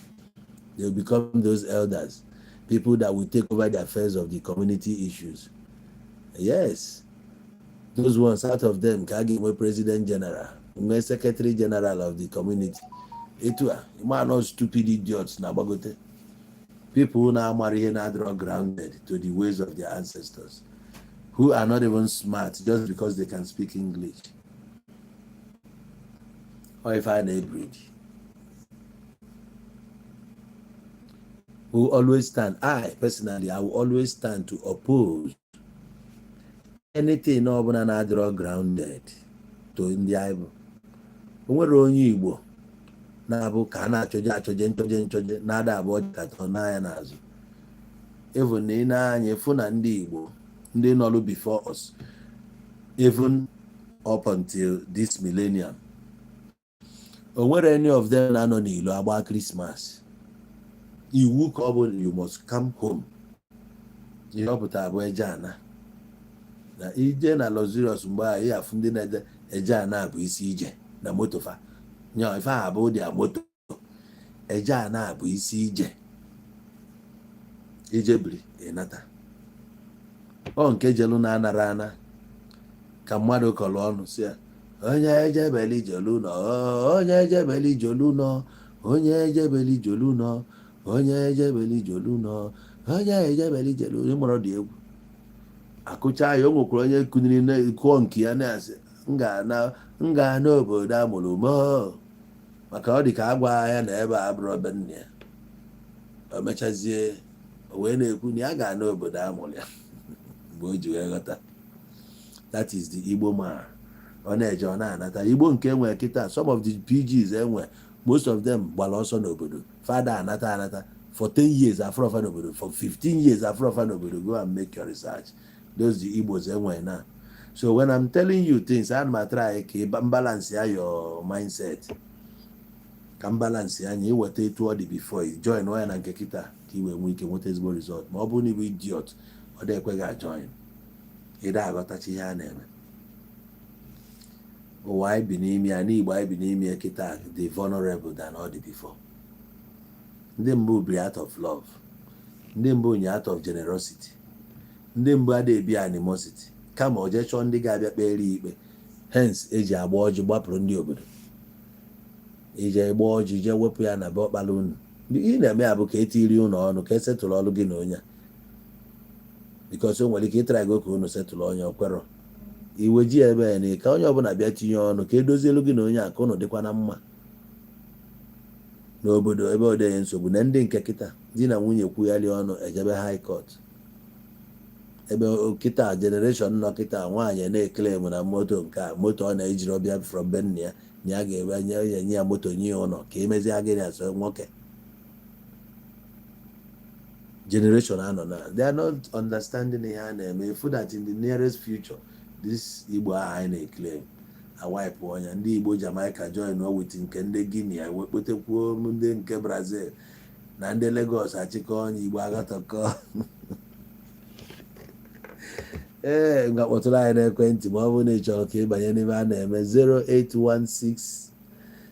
They'll become those elders, people that will take over the affairs of the community issues. Yes, those ones, out of them, ka a ga-enwe president general, nwee secretary general of the community. Etu a, ma not stupid idiots na-agbagote. People na-amara ihe na-adịrọ grounded to the ways of their ancestors, who are not even smart just because they can speak English. Or if I breed. Who always stand, I personally, I will always stand to oppose anything ọbụla na-adịrọ grounded to ndị anyị bụ. O nwere onye Igbo na-abụ ka a na-achọje achọje nchọje nchọje na-ada abụọ katọ n'anya n'azụ. Even na ị na-anya fụ na ndị Igbo ndị nọlụ before us, even up until this millennium, o nwere any of them na-anọ n'ilo agba Christmas. Iwu ka ọ bụ, you must come home. Ihe ọ pụtara bụ eje ana na ije na luxurious. Mgbe ahụ ị afụ ndị na-eje eje ana bụ isi ije na moto fa nya ife a bụ dia moto eje ana bụ isi ije, ije biri ịnata ọ nke jelu na anara ana ka mmadụ kọrọ ọnụ si ya, onye ejebeli ijelu nọ, onye ejebeli ijelu nọ, onye ejebeli ijelu nọ, onye ejebeli ijelu nọ, onye ejebeli ijelu. Ịmụrụ dị egwu akụcha ya. O nwekwara onye kụniri kụọ nke ya na-asị m ga n'obodo amụrụ m, maka ọ dị ka agwa ya na ebe a bụrụ ebe nna ya. O mechazie, o wee na-ekwu na ya ga n'obodo amụrụ ya mgbe o ji wee ghọta. That is the Igbo man. Ọ na-eje, ọ na-anata. Igbo nke enwe kịta, some of the PGs enwe, most of them gbara ọsọ n'obodo. Fada anata anata for 10 years, afrofa n'obodo for 15 years, afrofa n'obodo. Go and make your research. Those the Igbos enwe na. So when I'm telling you things, ana m try ka ị balance ya your mindset, ka m balance ya anya iweta etu ọ dị before i join ya na nke kịta, ka ị wee nwee ike nweta ezigbo result. Ma ọ bụrụ na ịbụ idiot, ọ dị ekwe gị join, ịda aghọtacha ihe a na-eme. Ụwa anyị bi n'ime ya, n'Igbo anyị bi n'ime ya kịta, dị vulnerable than ọ dị before. Ndị mbụ bi out of love. Ndị mbụ nye out of generosity. Ndị mbụ adịghị ebi animosity, kama o jee chọọ ndị ga-abịa kpere ikpe. Hence eji agba ọjị gbapụrụ ndị obodo, ije gbaa ọjị, jee wepụ ya na be ọkpala unu. Ihe na-eme ya bụ ka etiri unu ọnụ, ka esetụrụ ọlụ gị na onye a, because o nwere ike ịtara gị ka unu setụrụ onye okwerọ iwe ji ebe ya na ka onye ọbụla bịa tinye ọnụ ka edozielu gị na onye a, ka unu dịkwa na mma n'obodo ebe ọ dịghị nsogbu. Na ndị nke kịta, di na nwunye kwugharị ọnụ, ejebe high court. Ebe kịta, generation nọ kịta, nwaanyị na-ekele m na moto nke a, moto ọ na-ejiri ọbịa from be nna ya, na ya ga-ebe nye ya, nye ya moto, nye ya ụlọ, ka emezie gịnị asọ nwoke. Generation anọ na, they are not understanding ihe a na-eme. Ifu that in the nearest future, this Igbo ahụ anyị na-eclaim awaipụ ọnya. Ndị Igbo Jamaica join with nke ndị Guinea, wekpotekwuo ndị nke Brazil na ndị Lagos, achịkọ ọnya Igbo agatọkọ. Ee, nga kpọtụrụ anyị n'ekwentị ma ọ bụrụ na ị chọrọ ka ị banye n'ebe a na-eme: 0816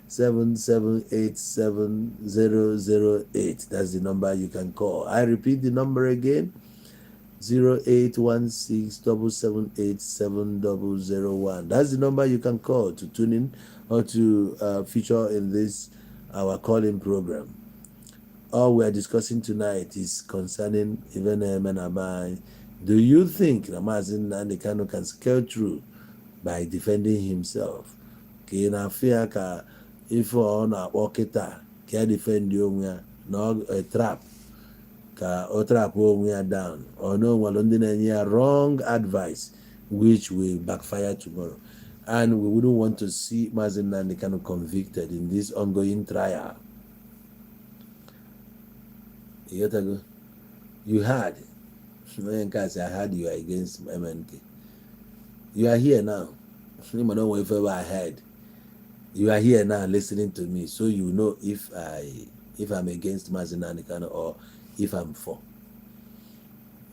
7787008. That's the number you can call. I repeat the number again: 0816 778 7001. That's the number you can call to tune in or to feature in this our calling program. All we are discussing tonight is concerning even Nabai. Do you think Mazi Nnamdi Kanu can scale through by defending himself? Ka ị na-afụ ya ka ife ọ na-akpọ kịta ka ya defend onwe ya na ọ trap, ka ọ trap onwe ya down, ọ na o nwere ndị na-enye ya wrong advice which will backfire tomorrow? And we wouldn't want to see Mazi Nnamdi Kanu convicted in this ongoing trial. You get go? You heard onye nke a sị, "I heard you are against MNK." You are here now. You know if I heard you are here now listening to me, so you know if I'm against Mazi Nnamdi Kanu or if I'm for.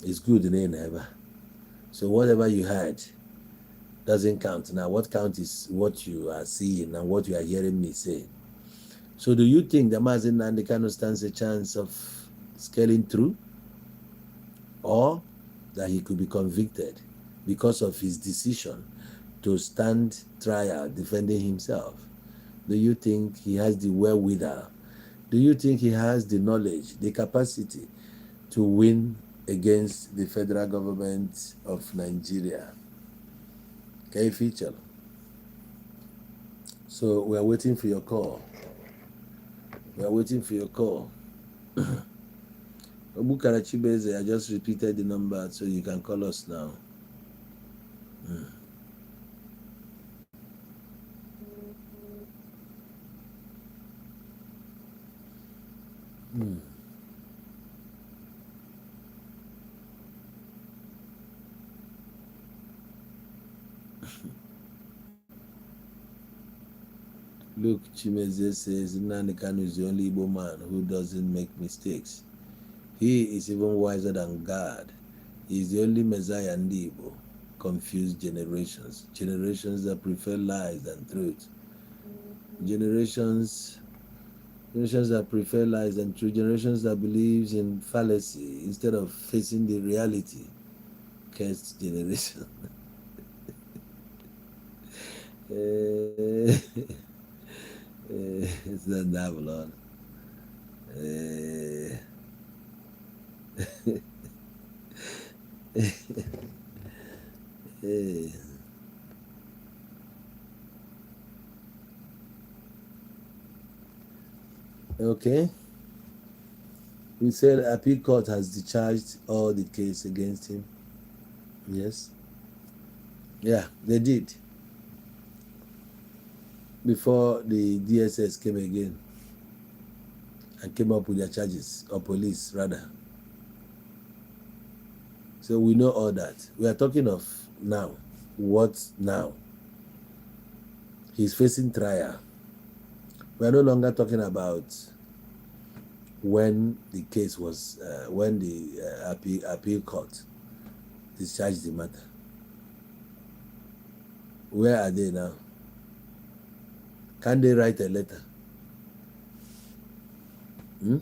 It's good in never. So whatever you heard doesn't count now. What counts is what you are seeing and what you are hearing me say. So do you think that Mazi Nnamdi Kanu stands a chance of scaling through, or that he could be convicted because of his decision to stand trial defending himself? Do you think he has the wherewithal? Do you think he has the knowledge, the capacity to win against the federal government of Nigeria? Okay, feature. So we are waiting for your call. We are waiting for your call. Obukara Chibeze, I just repeated the number so you can call us now. Look, Chimeze says Nnamdi Kanu is the only Igbo man who doesn't make mistakes. He is even wiser than God. He is the only Messiah ndị Igbo. Confused generations. Generations that prefer lies than truth. Generations that prefer lies than truth. Generations that believes in fallacy instead of facing the reality. Cursed generation. It's not Babylon. Okay. We said appeal court has discharged all the case against him. Yes. Yeah, they did. Before the DSS came again and came up with their charges, or police rather. So we know all that. We are talking of now. What now? He's facing trial. We are no longer talking about when the case was, when the appeal court discharged the matter. Where are they now? Can they write a letter? Hmm?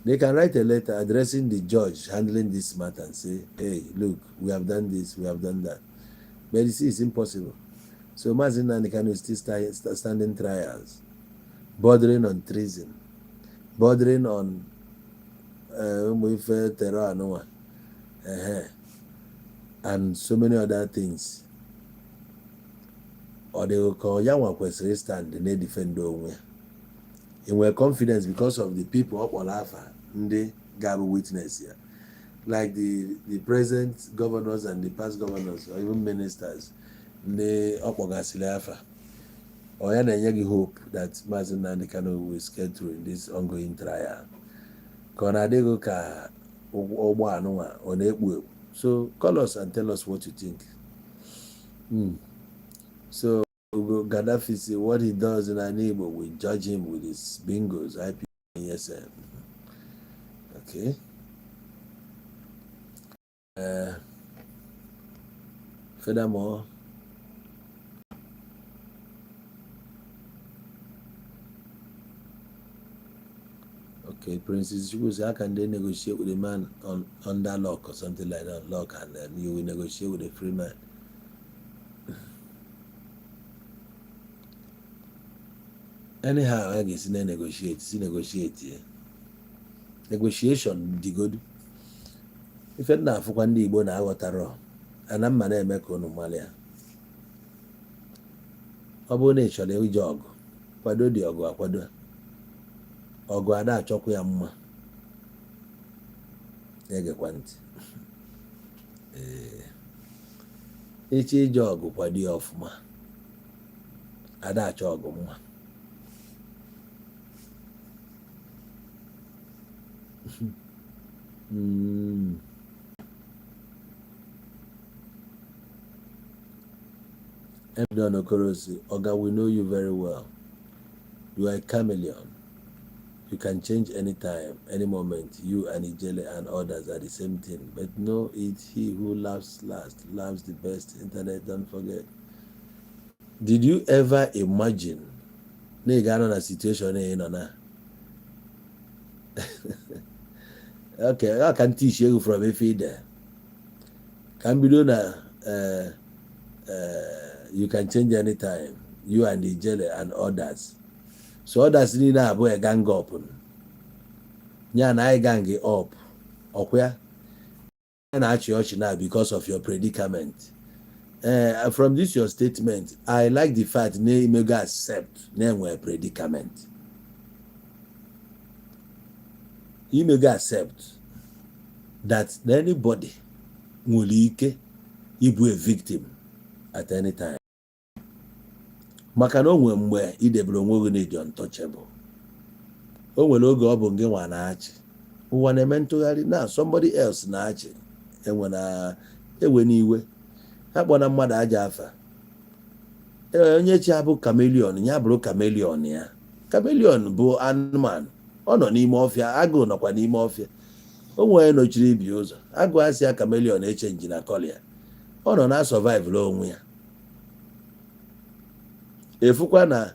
They can write a letter addressing the judge handling this matter and say, "Hey, look, we have done this, we have done that." But you see, it's impossible. So Mazi Nnamdi Kanu is still standing trials, bordering on treason, bordering on ụmụ ife terror anụnwa, ehe, and so many other things. Ọ dịghị ka ya nwa kwesịrị stand na-edefend onwe ya. Ị nwere confidence because of the people ọ kpọrọ afa, ndị ga-abụ witness ya, like the present governors and the past governors or even ministers ndị ọ kpọgasịrị afa. Ọ ya na-enye gị hope that Maazị Nnamdi Kanu will scale through in this ongoing trial, ka ọ na-adịghị ka ụgbọ anụnwa ọ na-ekpu ekpu? So call us and tell us what you think. So Ugo Gaddafi say what he does in ala Igbo, we judge him with his bingos, IP, ESN. Okay. Furthermore, okay, Princess Chukwu say, how can they negotiate with a man on under lock or something like that, lock, and then you will negotiate with a free man? Anyhow, I ga-esi na negotiate, si negotiate ya. Negotiation dịgodu. Ife m na-afụkwa ndị Igbo na-aghọtarọ, ana mma na-eme ka unu mara ya. Ọ bụrụ na ị chọrọ ije ọgụ, kwado dị ọgụ akwado. Ọgụ ada achọkwa ya mma. Na-egekwa ntị. Ee. Ịchọ ije ọgụ, kwado ya ọfụma. Ada achọ ọgụ mma. Don Okorosi, Oga, we know you very well. You are a chameleon. You can change anytime, any moment. You and Ijele and others are the same thing. But know it, he who laughs last laughs the best. Internet, don't forget. Did you ever imagine na ị ga-anọ na situation ị nọ na? Okay, ọ ka ntị isi egwu from efe ide. Ka m bido na you can change anytime. You and Ijele and others. So others niile abụọ gang up. Ya na anyị gang up. Ọkwa ya? Na-achị ọchị now because of your predicament. From this your statement, I like the fact na imego accept na enwere predicament. Imego accept that anybody nwere ike ịbụ a victim at any time. Maka na o nwere mgbe ị debere onwe gị n'ịdị untouchable. O nwere oge ọ bụ gị nwa na-achị. Ụwa na-eme ntụgharị na somebody else na-achị. Enwe na ewe n'iwe. Ha kpọ na mmadụ aja afa. Ee, onye chi abụ chameleon, ya bụrụ chameleon ya. Chameleon bụ anụmanụ. Ọ nọ n'ime ọfịa, agụụ nọkwa n'ime ọfịa. O nwere nọchiri ibi ụzọ. Agụ asị ya chameleon echange na colour ya. Ọ nọ na survive onwe ya. Efukwa na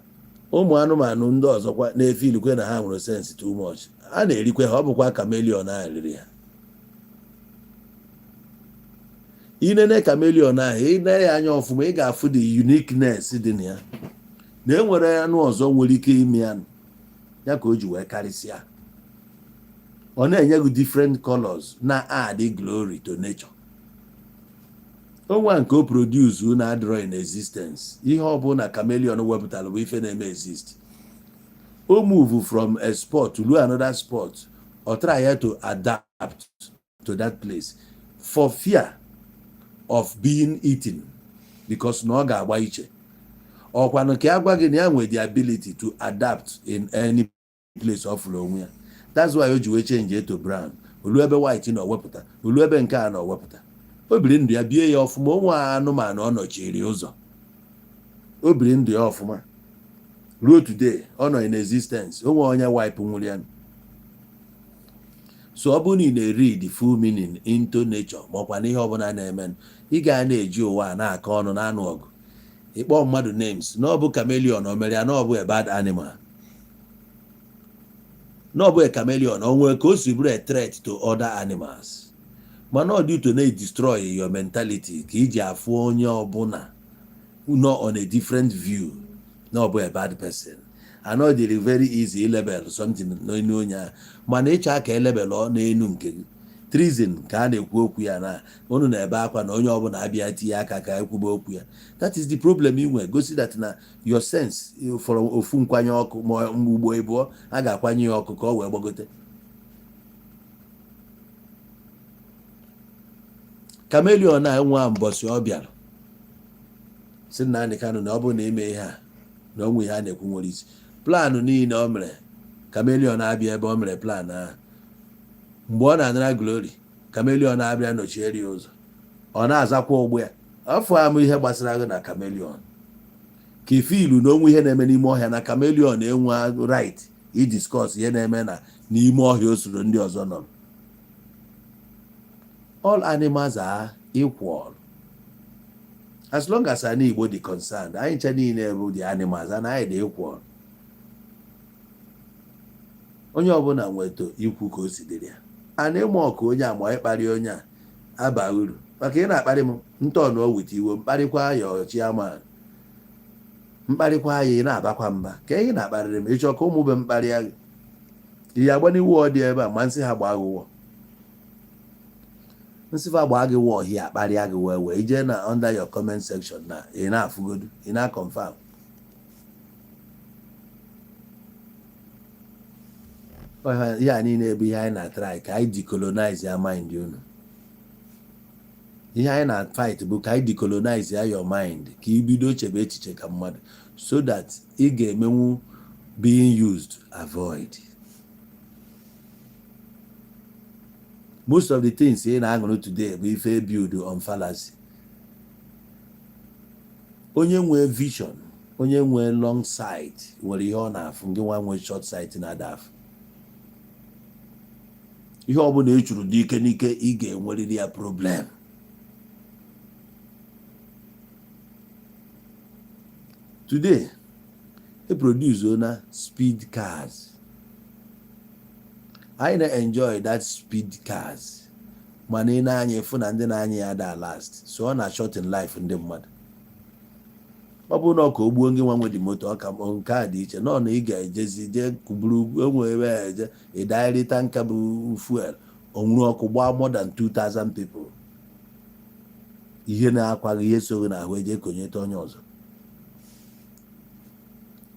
ụmụ anụmanụ ndị ọzọkwa na-efe ilikwe na ha nwere sense too much. A na-erikwe ha, ọ bụkwa chameleon ahụ riri ha. Inene chameleon ahụ, ị nee ya anya ọfụma, ị ga-afụ the uniqueness dị na ya. Na e nwere anụ ọzọ nwere ike ime ya, ya ka o ji wee karịsịa. Ọ na-enye gị different colors na add glory to nature. Onwe nke o produce na adịrọ in existence. Ihe ọbụla chameleon wepụtara bụ ife na-eme exist. O move from a spot to another spot or try to adapt to that place for fear of being eaten, because na ọ ga-agba iche. Ọkwanụ ka ya gwa gị na ya nwere the ability to adapt in any place ọ fụrụ onwe ya. That's why o ji wee change to brown. Olu ebe white na owepụta, olu ebe nke a na owepụta. O biri ndụ ya, bie ya ọfụma. Onwe anụmanụ ọ nọchiri ụzọ, o biri ndụ ya ọfụma ruo today. Ọ nọ in existence, onwe onye wipe nwụrụ ya. So ọ bụrụ na ị na-read the full meaning into nature, ma ọkwa n'ihe ọbụla na-eme, ị ga na-eji ụwa a na-akọ ọnụ na-anụ ọgụ, ịkpọ mmadụ names na ọ bụ chameleon o mere ya na ọ bụ a bad animal. Na ọ bụ chameleon, o nwere ka o si bụrụ a threat to other animals? Mana ọ dị to na-destroy your mentality ka iji afụ onye ọbụla nọ on a different view na ọ bụ a bad person. And ọ dịrị very easy ilabel something n'enu onye ahụ, mana ịchọ ka elabel ọ n'enu nke gị. Treason ka a na-ekwu okwu ya na unu na-ebe akwa na onye ọbụla abịa tinye aka ka ekwube okwu ya. That is the problem ị nwe. Gosi that na your sense fọrọ ofu nkwanye ọkụ, ma ugbo ịbụọ a ga-akwanye ya ọkụ ka ọ wee gbagote. Chameleon a nwa mbọsị ọ bịara si Nnamdi Kanu na ọ bụrụ na ime ihe a na onwe ihe a na-ekwu nwere isi, plan niile o mere, chameleon abịa ebe o mere plan ahụ. Mgbe ọ na-anara glory, chameleon abịa nọchiere ya ụzọ, ọ na-azakwa ụgbọ ya. Afọ amụ ihe gbasara gị na chameleon ka ife ilu na onwe ihe na-eme n'ime ọhịa, na chameleon enwe right idiscuss ihe na-eme na n'ime ọhịa o soro ndị ọzọ nọrọ. All animals are equal as long as anyị Igbo dị concerned. Anyị ncha niile bụ the animals and anyị dị equal. Onye ọbụla nweto ikwu ka o si dịrị ya. A na ịmụ ọkụ onye a ma ịkparị onye a aba uru, maka ị na-akparị m ntọnụ wit iwe mkparịkwa ya ọchiaman mkparịkwa ya, ị na-abakwa mba ka ị na-akparịrị m. Ịchọ ka ụmụ be mkparịa gị, ihe agba n'iwu ọ dị ebe a, ma nsị ha gbaa gị wụọ, nsị fa gbaa gị wụọ hia, akparịa gị wee wee ije na under your comment section na ị na-afụgodu, ị na-confirm. Ihe a niile bụ ihe anyị na-try ka anyị decolonize ya mind unu. Ihe anyị na-fight bụ ka anyị decolonize ya your mind, ka ị bido chebe echiche ka mmadụ, so that ị ga-emenwu being used avoid most of the things ị na-aṅụrụ today bụ ife build on fallacy. Onye nwee vision, onye nwee long sight, nwere ihe ọ na-afụ. Ndị nwa nwee short sight na-ada afụ ihe ọbụla ị chụrụ n'ike n'ike, ị ga-enwerịrị ya problem. Today e produce na speed cars, anyị na-enjoy that speed cars, mana ị na-anya efu na ndị na-anya ya da last, so ọ na shorten life ndị mmadụ. Ọ bụrụ na ọ ka o gbuo gị nwa nwe dị moto, ọ ka nke a dị iche nọ na ị ga-ejezi jee kuburu enwe ebe a eje ịdagharị tanker bụ fuel onwuru ọkụ gbaa more than 2000 people. Ihe na-akwaghị ihe soghị n'ahụ eje konyete onye ọzọ.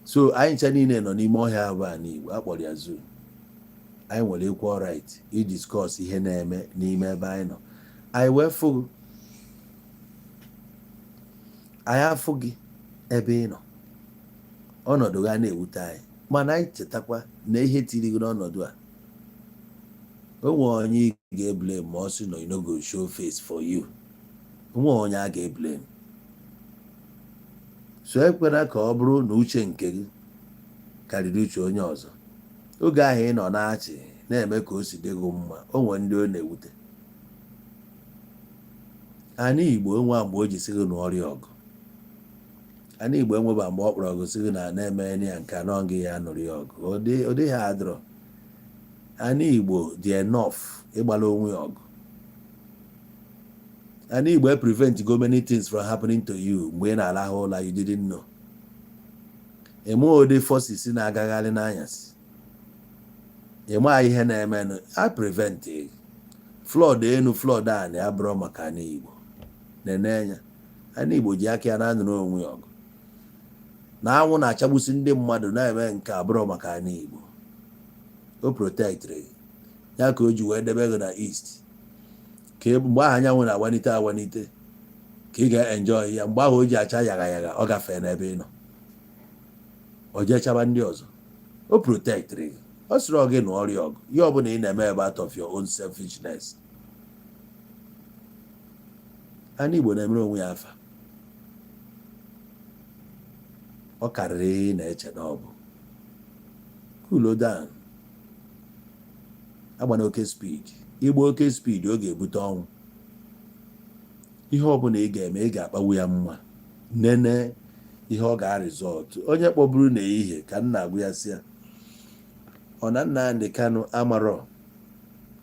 So anyị ncha niile nọ n'ime ọhịa abụọ a n'Igbo akpọrọ ya zoo. Anyị nwere equal right idiscuss ihe na-eme n'ime ebe anyị nọ. Anyị wee fụ gị, anyị afụ gị ebe ị nọ, ọnọdụ ga na-ewute anyị, mana anyị chetakwa na ihe tiri gị n'ọnọdụ a, o nwere onye ị ga-eblame ma ọ sị na you no go show face for you. Onwe onye a ga-eblame. So ekwela ka ọ bụrụ na uche nke gị karịrị uche onye ọzọ. Oge ahụ ị nọ na-achị na-eme ka o si dị gị mma, o nwere ndị ọ na-ewute. Ana Igbo enwe mgbe o ji sị gị na ọrịa ọgụ. Ana Igbo enweba mgbe ọ kpọrọ ọgụ sị gị na na-eme ya nke anọ gị ya nụrụ ya ọgụ. Ọ dịghị adịrọ. Ana Igbo dị enough ịgbara onwe ya ọgụ. Ana Igbo prevent go many things from happening to you mgbe ị na-alahụ ụla. You didn't know. Ịma ụdị forces na-agagharị n'anyasị, ịma ihe na-emenụ a prevent flood enu, flood a na ya bụrụ maka ana Igbo na-ene anya. Ana Igbo ji aka ya na-anụrụ onwe ya ọgụ na anwụ na-achagbusi ndị mmadụ na-eme nke abụrụ maka ana Igbo. O protectịrị ya ka o ji wee debe gị na east, ka mgbe ahụ anyanwụ na-awanite awanite ka ị ga-enjoy ya. Mgbe ahụ o ji acha yagha yagha, ọ gafee n'ebe ị nọ, o jechaba ndị ọzọ. O protectịrị gị. Ọ sịrị ọ gị nụọ ọrịa ọgụ. Ihe ọbụla ị na-eme ebe out of your own selfishness. Ana Igbo na-emere onwe ya afa. Ọ karịrị ihe ị na-eche na ọ bụ. Cool down, agbana oke speed. Igba oke speed, ọ ga-ebute ọnwụ. Ihe ọbụla ị ga-eme, ị ga-akpawu ya mma, nene ihe ọ ga-aresult. Onye kpọburu n'ehihie ka m na-agwa ya sị ya Ọ na Nnamdi Kanu amarọ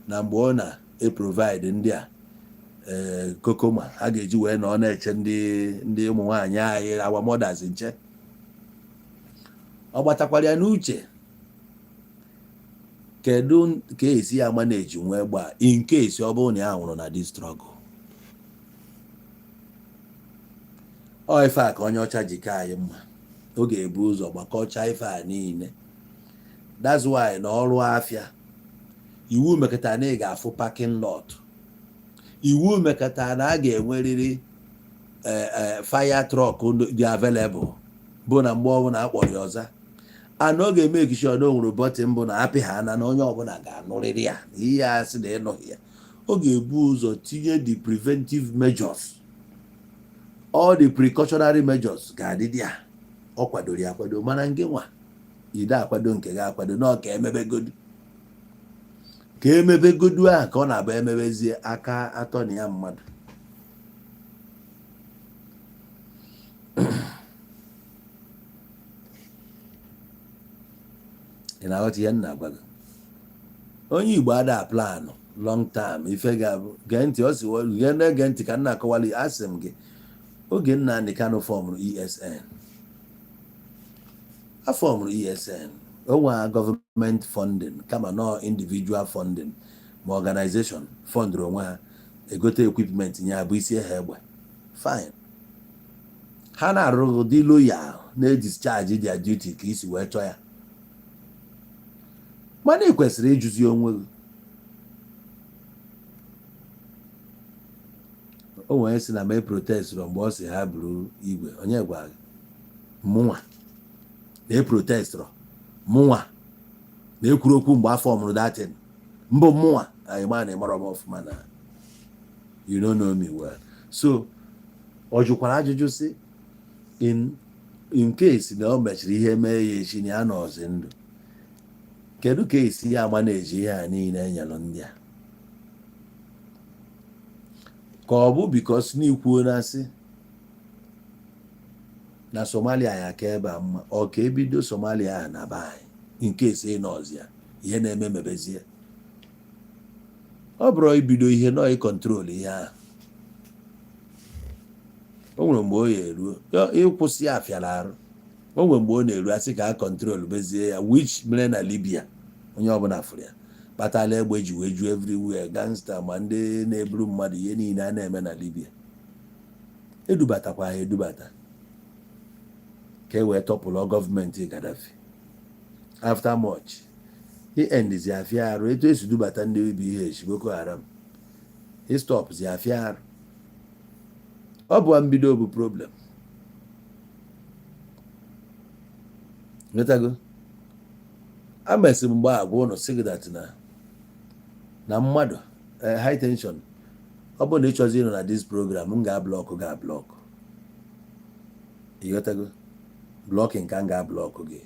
na mgbe ọ na-eprovide ndị a ee kokoma ha ga-eji wee na ọ na-eche ndị ụmụ nwaanyị anyị, our mothers, nche, ọ gbatakwara ya n'uche kedu ka esi ya manage nwee gbaa in case ọ bụrụ na ya nwụrụ na this struggle. Ọ ife a ka onye ọcha ji ka anyị mma. Ọ ga-ebu ụzọ gbakọcha ife a niile. That's why na ọrụ afịa iwu mekọta na ị ga-afụ parking lot, iwu mekọta na a ga-enwerịrị fire truck dị available, bụ na mgbe ọbụla a kpọrọ ya ọza ana ọ ga-eme ekisi na o nwere button bụ na apị ha ana na onye ọbụla ga-anụrịrị ya na ihe a sị na ịnụghị ya. Ọ ga-ebu ụzọ tinye the preventive measures, all the precautionary measures ga-adị ya. Ọ kwadoro ya akwado, mana nke nwa ide akwado nke ga akwado na ọ ka emebegodu, ka emebegodu ahụ ka ọ na-abụ emebezie aka atọ na ya mmadụ. Ị na-aghọta ihe m na-agwa gị? Onye Igbo ada plan long term. Ife ga-abụ, gee ntị, ọ si gee na-ege ntị ka m na-akọwali. Asị m gị, oge Nnamdi Kanu formụrụ ESN, a formụrụ ESN, o nwee gọọmenti funding, kama nọ individual funding ma organization fundụrụ onwe ha, egote equipment nye abụ isi ha egbe. Fine, ha na-arụ, dị loyal, na-edischarge their duty ka isi wee chọọ ya. Mana ị kwesịrị ịjụzi onwe gị. O nwere sị na mee protest rọ mgbe ọ sị ha buru igwe. Onye gwa gị mụnwa na protest rọ, mụnwa na-ekwuru okwu mgbe afọ mụrụ datin mbụ mụnwa anyị ma na ịmara m ọfụma na you don't know me well. So ọ jụkwara ajụjụ sị in case na o mechiri ihe mee ya echi na ya nọzi ndụ, kedu ka esi ya ama na-eji ihe a niile enyelụ ndị a? Ka ọ bụ because n'ikwuo na asị na Somalia ya ka ebe a mma, ọ ka ebido Somalia ahụ na be anyị in case ị nọzi ya, ihe na-eme mebezie. Ọ bụrụ ibido ihe nọ ịcontrol ihe ahụ, o nwere mgbe o ya eruo ịkwụsị ya afịara arụ. O nwere mgbe ọ na-eru asị ka a control bezie ya, which mere na Libya. Onye ọbụla fụrụ ya kpatala egbe ji wee ju everywhere, gangster ma ndị na-eburu mmadụ, ihe niile a na-eme na Libya. Edubatakwa ha edubata ka e wee tọpụlụ gọọmenti Gaddafi. After much he endizi afịa arụ etu esi dubata ndị BH Boko Haram, he stopzi afịa arụ. Ọ bụ mbido bụ problem. Nwetago amesị mgbe a gwa ụnụ sị gị that na mmadụ high tension. Ọ bụrụ na ị chọzi ịnọ na this program, m ga-ablock, ga-ablock. Ịghọtago? Blocking ka m ga-ablock gị.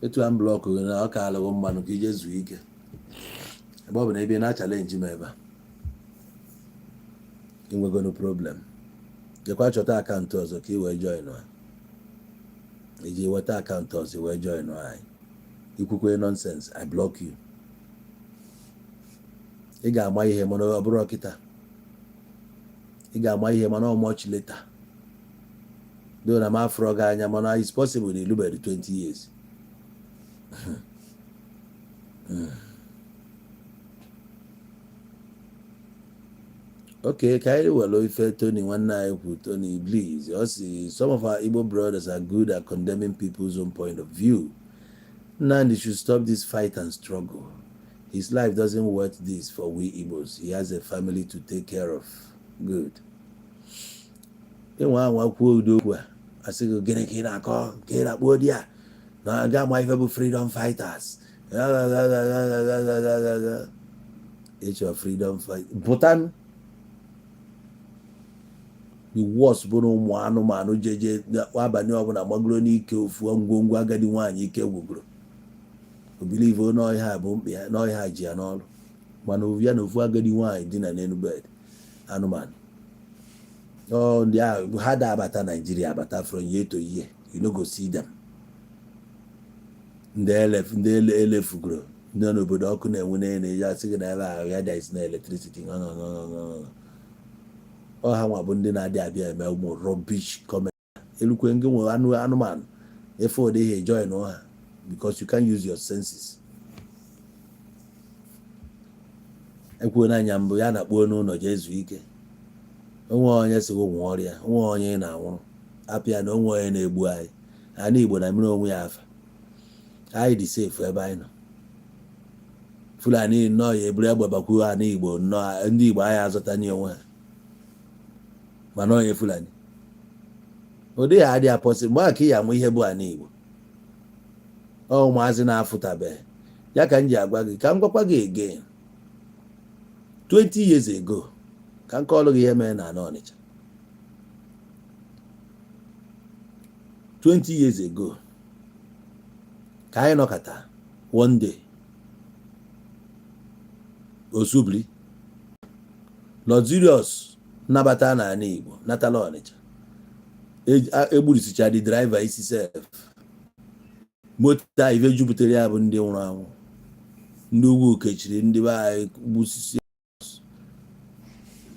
Etu a m block gị na ọ ka alụghị mmanụ ka ije zuo ike, ebe ọ bụ na ebe ị na-achalenji m ebe a inwegonu problem. Jekwa chọta account ọzọ ka ị wee join ha, iji weta account ọzọ wee join anyị. Ikwukwe nonsense, I block you. Ị ga-ama ihe, mana ọ bụrụ kịta ị ga-ama ihe, mana ọ much later do na m afụrọ gị anya. Mana it's possible na ilubeghị 20 years. Okay, ka anyị were ife Tony nwanne anyị kwu. Tony Bliss, ọ sị some of our Igbo brothers are good at condemning people's own point of view. Nnamdi should stop this fight and struggle. His life doesn't worth this for we Igbos. He has a family to take care of. Good. Ịnwa anwa kwuo udo okwu a, asị gị gịnị ka ị na-akọ, ka ị na-akpọ di a na ndị ama ife bụ freedom fighters. Ịchọ freedom fight pụtanụ. The worst bụ na ụmụ anụmanụ jeje abalị ọbụla gbagoro n'ike ofu ngwongwo agadi nwaanyị ike gwugoro, o believe n'ọhịa bụ mkpa ya, n'ọhịa ji ya n'ọrụ, mana ya na ofu agadi nwaanyị dina n'elu bed. Anụmanụ ọ ndị ahụ ha da abata Naijiria, abata from year to year, you no go see them. Ndị elef, ndị elefugoro, ndị nọ n'obodo ọkụ na-enwu n'elu ya, sị gị na ebe ahụ ya there is no electricity. No, no, no, no, no. Ọ ha nwa bụ ndị na-adị abịa eme ụmụ rubbish comment. Elukwe ngị nwe anụ anụmanụ efe ụdị ihe join ha, because you can't use your senses. Ekwuo n'anya mbụ ya na-akpuo n'ụlọ jee zuo ike. Onwe onye sị gị nwụọ ọrịa, onwe onye na-anwụrụ apịa na onwe onye na-egbu anyị. Ana Igbo na mmiri onwe ya afa anyị dị safe ebe anyị nọ. Fulani nnọọ ya eburu egbe bakwuo ana Igbo nnọọ, ndị Igbo anyị azọta nye onwe ha, mana onye Fulani ụdị ya adịghị apọsị. Mgbe a ka ị ya amụ ihe bụ ana Igbo, ọ ụmụazị na-afụtabeghị ya ka m ji agwa gị, ka m gwakwa gị again. 20 years ago, ka m kọọlụ gị ihe mere na ana Ọnịcha 20 years ago. Ka anyị nọkọta one day, osubiri luxurious nnabata n'ala Igbo natala Ọnịcha, egburisicha the driver isi sef. Moto a ife jupụtara ya bụ ndị nwụrụ anwụ. Ndị ugwu kechiri ndị be anyị gbusisi.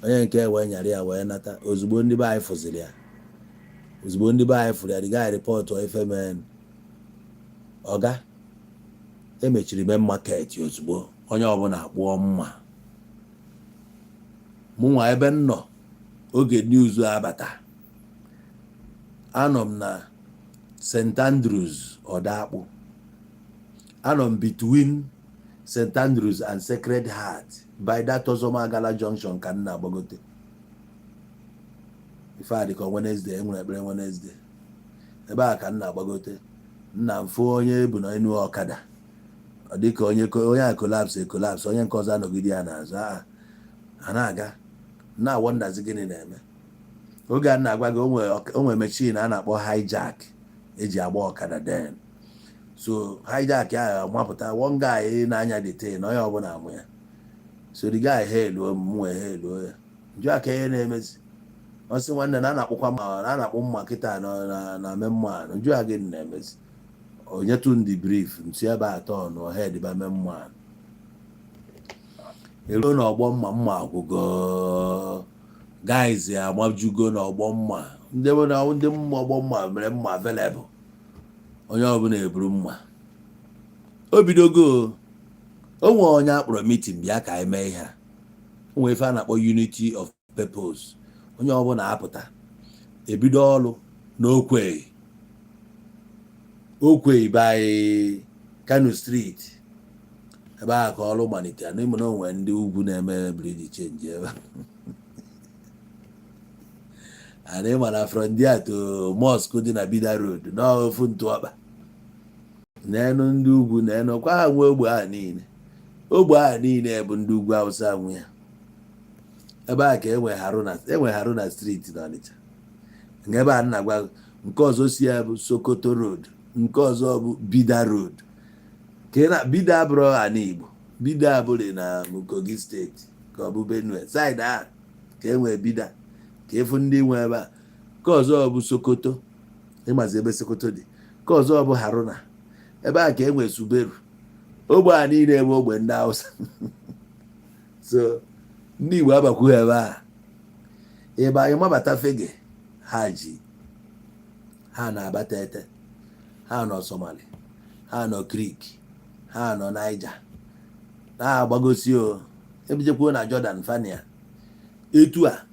Onye nke wee nyara ya wee nata ozugbo, ndị be anyị fụziri ya ozugbo. Ndị be anyị fụrụ ya, the guy report ife mee. Ọga emechiri main market ozugbo, onye ọbụla akpụọ mma. Mụnwa ebe m nọ oge news abata, anọ m na St Andrews Ọdakpụ, anọ m between St Andrews and Sacred Heart by that Ozomagala junction ka m na-agbagote. Ife a dịka Wednesday, enwere ekpere Wednesday ebe a ka m na-agbagote. Nna m fụ onye bụ na enu ọkada, ọ dịka onye onye a collapse e collapse, onye nke ọzọ anọgide ya n'azụ. A na-aga na-awọndazi gịnị na-eme. Oge a na-agwa gị, o nwere machine a na-akpọ hijack eji agba ọkada then. So hijack ahụ mapụta, one guy na-anya the thing, onye ọbụla amụ ya. So the guy hail m, wee hail ya, njụ aka ihe na-emezi. Ọ sị, "Nwanne, na a na-akpụkwa mma, na a na-akpụ mma kịta na main man." Njụ ya, gịnị na-emezi? Onyetu ndị brief nsi ebe atọ nọ head ba main man eruo n'ọgbọ mma. Mma agwụgo, guys amajugo n'ọgbọ mma. Ndị bụ na ndị mma ọgbọ mma mere mma available, onye ọbụla eburu mma. O bidogo, o nwee onye akpọrọ meeting, bịa ka anyị mee ihe a. O nwee ife a na-akpọ unity of purpose. Onye ọbụla apụta ebido ọrụ n'okwe okwe by Kano Street ebe a ka ọrụ malitere. N'ime na onwe ndị ugwu na-eme bureau change ebe a na ịma na from there to mosque dị na Bida Road n'ofu ntụọkpa n'enu ndị ugwu n'enu kwa ha nwe ogbe ahụ niile. Ogbe ahụ niile bụ ndị ugwu Awụsa nwe ya. Ebe a ka enwe Haruna, enwe Haruna Street n'Ọnịcha nke ebe a na-agwa. Nke ọzọ si ya bụ Sokoto Road, nke ọzọ bụ Bida Road. Ka ị na Bida abụrụ ana Igbo, Bida abụrụ na Kogi Steeti ka ọ bụ Benue side a ka e nwee Bida, ka ịfụ ndị nwe ebe a. Nke ọzọ bụ Sokoto, ịmazi ebe Sokoto dị. Nke ọzọ bụ Haruna, ebe a ka e nwee Suberu. Ogbe a niile bụ ogbe ndị Hausa. So ndị Igbo abakwughị ebe a. Ebe anyị mabata Fege, ha ji ha na-abata ete, ha nọ Somali, ha nọ Creek, ha nọ Niger, na-agbagosi o ebijekwuo na Jordan Fania. Etu a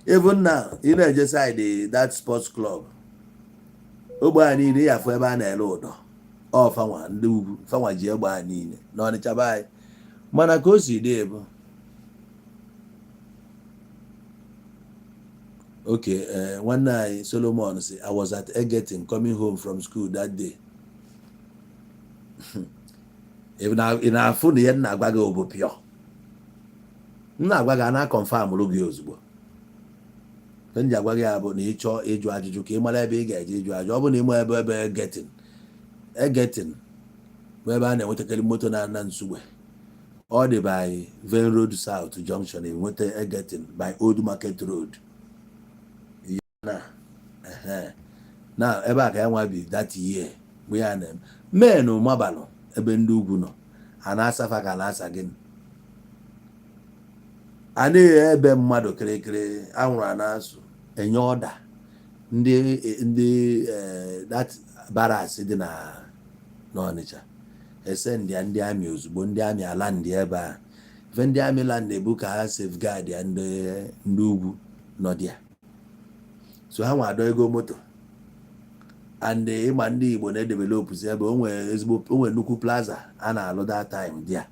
even now, ị na-eje side that sports club, ogbe a niile ya afụ ebe a na-ere ụdọ. Ọ fanwa ndị ugwu, fanwa ji egbe a niile n'Ọnịcha be anyị. Mana ka o si dị bụ okay. Nwanne anyị Solomon si, "I was at Egerton coming home from school that day." Ị na-afụ na ihe m na-agwa gị bụ pure. M na-agwa gị, a na-confirm gị ozugbo. Ife m ji agwa gị ya bụ na ị chọọ ịjụ ajụjụ ka ị mara ebe ị ga-eje ịjụ ajụjụ. Ọ bụ na ịma ebe Egetin bụ ebe a na-enwetakarị moto na-ana Nsugbe. Ọ dị by Venn Road South Junction, enweta Egetin by Old Market Road na ehe na ebe a ka ya nwa bi that year. Mgbe ya na-eme men mabalụ ebe ndị ugwu nọ, a na-asafa ka a na-asa gịnị, a na-eghe ebe mmadụ kịrịkịrị anwụrụ a na-asụ enye ọda ndị that barracks dị na n'Ọnịcha ese ndị ndị army. Ozugbo ndị army ala ndị ebe a, ife ndị army land ebu ka ha safeguard ya, ndị ugwu nọ dị ya, so ha nwa adọ ego moto and ịma ndị Igbo na-edevelopụzi ebe o nwere ezigbo, o nwere nnukwu plaza a na-alụ that time dị ya.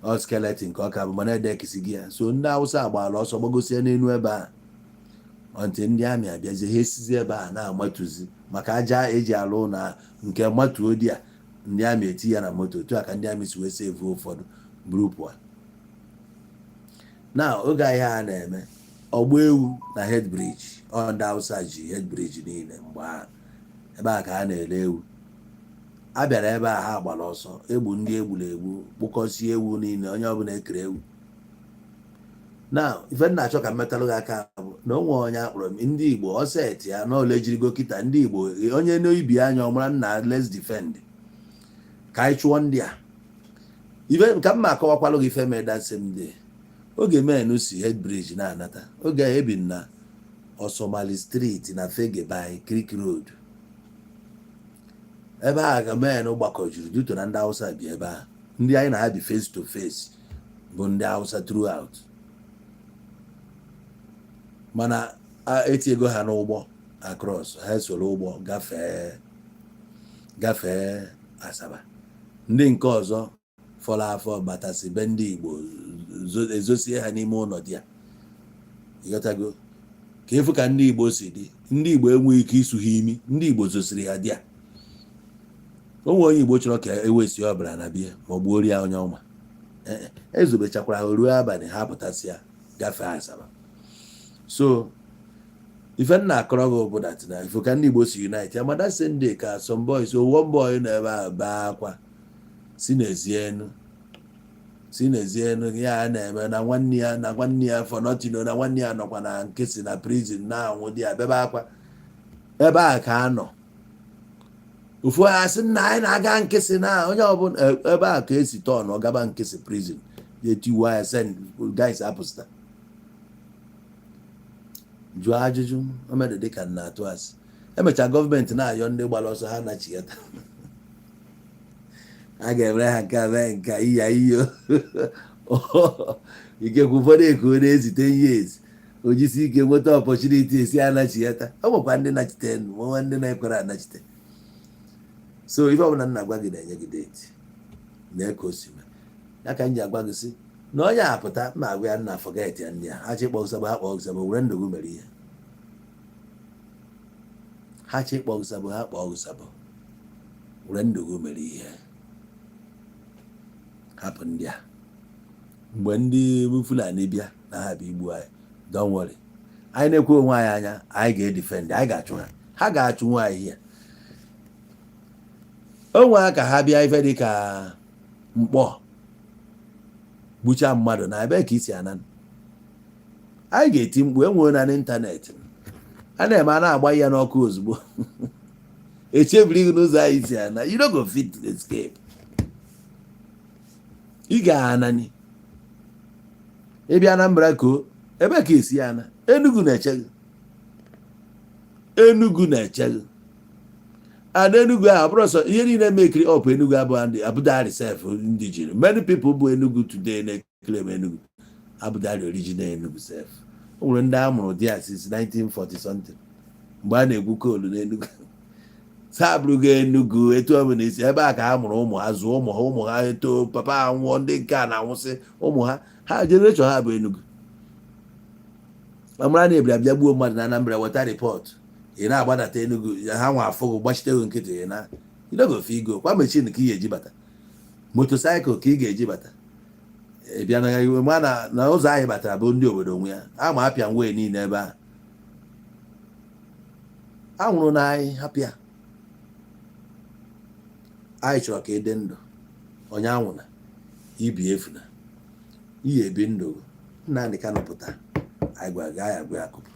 Ọ skeleton nke ọka bụ, mana edekisi gị ya. So ndị Hausa agbaala ọsọ gbagosie n'elu ebe a ọntị ndị army abịazie, ha esizi ebe a na-amatuzi maka aja eji alụ ụlọ a nke matuo di ya, ndị army eti ya na moto. Otu a ka ndị army si wee save ụfọdụ buru pụọ. Na oge ahịa a na-eme ọgba ewu na head bridge, ọ ndị Hausa ji head bridge niile mgbe ahụ. Ebe a ka a na-ere ewu. A bịara ebe a, ha gbara ọsọ egbu ndị egburu egbu, kpụkọsie ewu niile, onye ọbụla ekere ewu. Na ife m na-achọ ka m metalụ gị aka bụ na o nwee onye akpọrọ m ndị Igbo ọset ya na ole jirigo kịta. Ndị Igbo, onye n'ibi anya ọmara nna, let's defend ka anyị chụọ ndị a. Ife ka m ma akọwakwalụ gị, ife mere that same day, oge men si head bridge na-anata, oge a ebi na Osomali Street na Fege by Creek Road, ebe a ka men gbakọjuru duto na ndị Hausa bi ebe a. Ndị anyị na ha bi face to face bụ ndị Hausa throughout, mana etinyego ha n'ụgbọ across, ha esoro ụgbọ gafee gafee Asaba. Ndị nke ọzọ fọrọ afọ batasị be ndị Igbo, ezosie ha n'ime ụlọ dị ya. Ịghọtago ka efu ka ndị Igbo si dị? Ndị Igbo enweghị ike isu ha imi. Ndị Igbo zosiri ha dị ya. O nwere onye Igbo chọrọ ka ewesi ọbara na bie ma ọ gbuo ya onye ọma. Ezobechakwara ha ruo abalị, ha pụtasịa gafee Asaba. So ife nna akọrọ gị bụ that na ifo ka ndị Igbo si unite ya. Mana same day ka some boys, one boy nọ ebe a bee akwa, si n'ezi enu, si n'ezi enu ya na-eme na nwanne ya, na nwanne ya for nothing, na nwanne ya nọkwa na nkịsị na prison na-anwụ di ya. Bebe akwa ebe a ka a nọ. Ofu onye asị nna anyị na-aga nkịsị na onye ọbụla ebe a ka esi tọn ọ gaba nkịsị prison etiwa ya, send guys apụsịta jụọ ajụjụ. O mere dịka nna atụ asị. Emechaa, gọọmenti na-ayọ ndị gbara ọsọ ha nachighata, a ga-emere ha nke a, mee nke a, iya iyo ikekwe ụfọdụ eko na-ezite years ojisi ike nweta opportunity esi anachighata. O nwekwa ndị nachite, nwe ndị na-ekwere anachite. So ife ọbụla nna gwa gị na-enye gị date na ka o si mee ya ka m ji agwa gị sị na onye apụta ma agwa ya nna, forget ya. Ndị a ha chịkpọ ụsabụ, ha kpọọ ụsabụ, were ndụ gị mere ihe. Ha chịkpọ ụsabụ, ha kpọọ ụsabụ, were ndụ gị mere ihe. Hapụ ndị a. Mgbe ndị Fulani bịa na ha bụ igbu anyị, don't worry, anyị na-ekwe onwe anyị anya, anyị ga-edefend, anyị ga-achụ ha, ha ga-achụ nwa anyị ya onwe ha ka ha bịa. Ife dị ka mkpọ gbuchaa mmadụ na ebe ka isi ana, anyị ga-eti mkpu. Enwere na n'ịntanetị a na-eme, a na-agba ya n'ọkụ ozugbo, echebiri gị n'ụzọ anyị si ana. You no go fit escape. Ị ga-anani ịbịa Anambra ko ebe ka esi ana. Enugu na-eche gị, Enugu na-eche gị. And Enugu ahụ bụrụ sọ ihe niile mekiri up. Enugu abụ Abudari sef. Ndị jiri many people bụ Enugu today na-eclaim Enugu Abudari original Enugu sef. O nwere ndị a mụrụ dị ya since 1940 something, mgbe a na-egwu coal n'Enugu sa abụrụgo Enugu. Etu ọ bụla esi ebe a ka ha mụrụ ụmụ ha, zụọ ụmụ ha, ụmụ ha eto, papa ha nwụọ, ndị nke a na-anwụsị ụmụ ha, ha generation ha bụ Enugu. Amara na ebiri abịa gbuo mmadụ na Anambra, weta report, ị na-agbadata Enugu, ha nwa afọ gị gbachite gị nkịtị. Ị na idogofe igo kwa machine ka ị ga-eji bata, motorcycle ka ị ga-eji bata. Ị bịa na iwe ma na ụzọ anyị batara bụ ndị obodo nwe ya ama apịa ngwa niile ebe a. Anwụrụ na anyị, hapụ ya. Anyị chọrọ ka ị dị ndụ. Onye anwụna ibi efuna iyi ebi ndụ. Nnamdi Kanu pụta, anyị gwa gaa ya, gwa ya kụpụ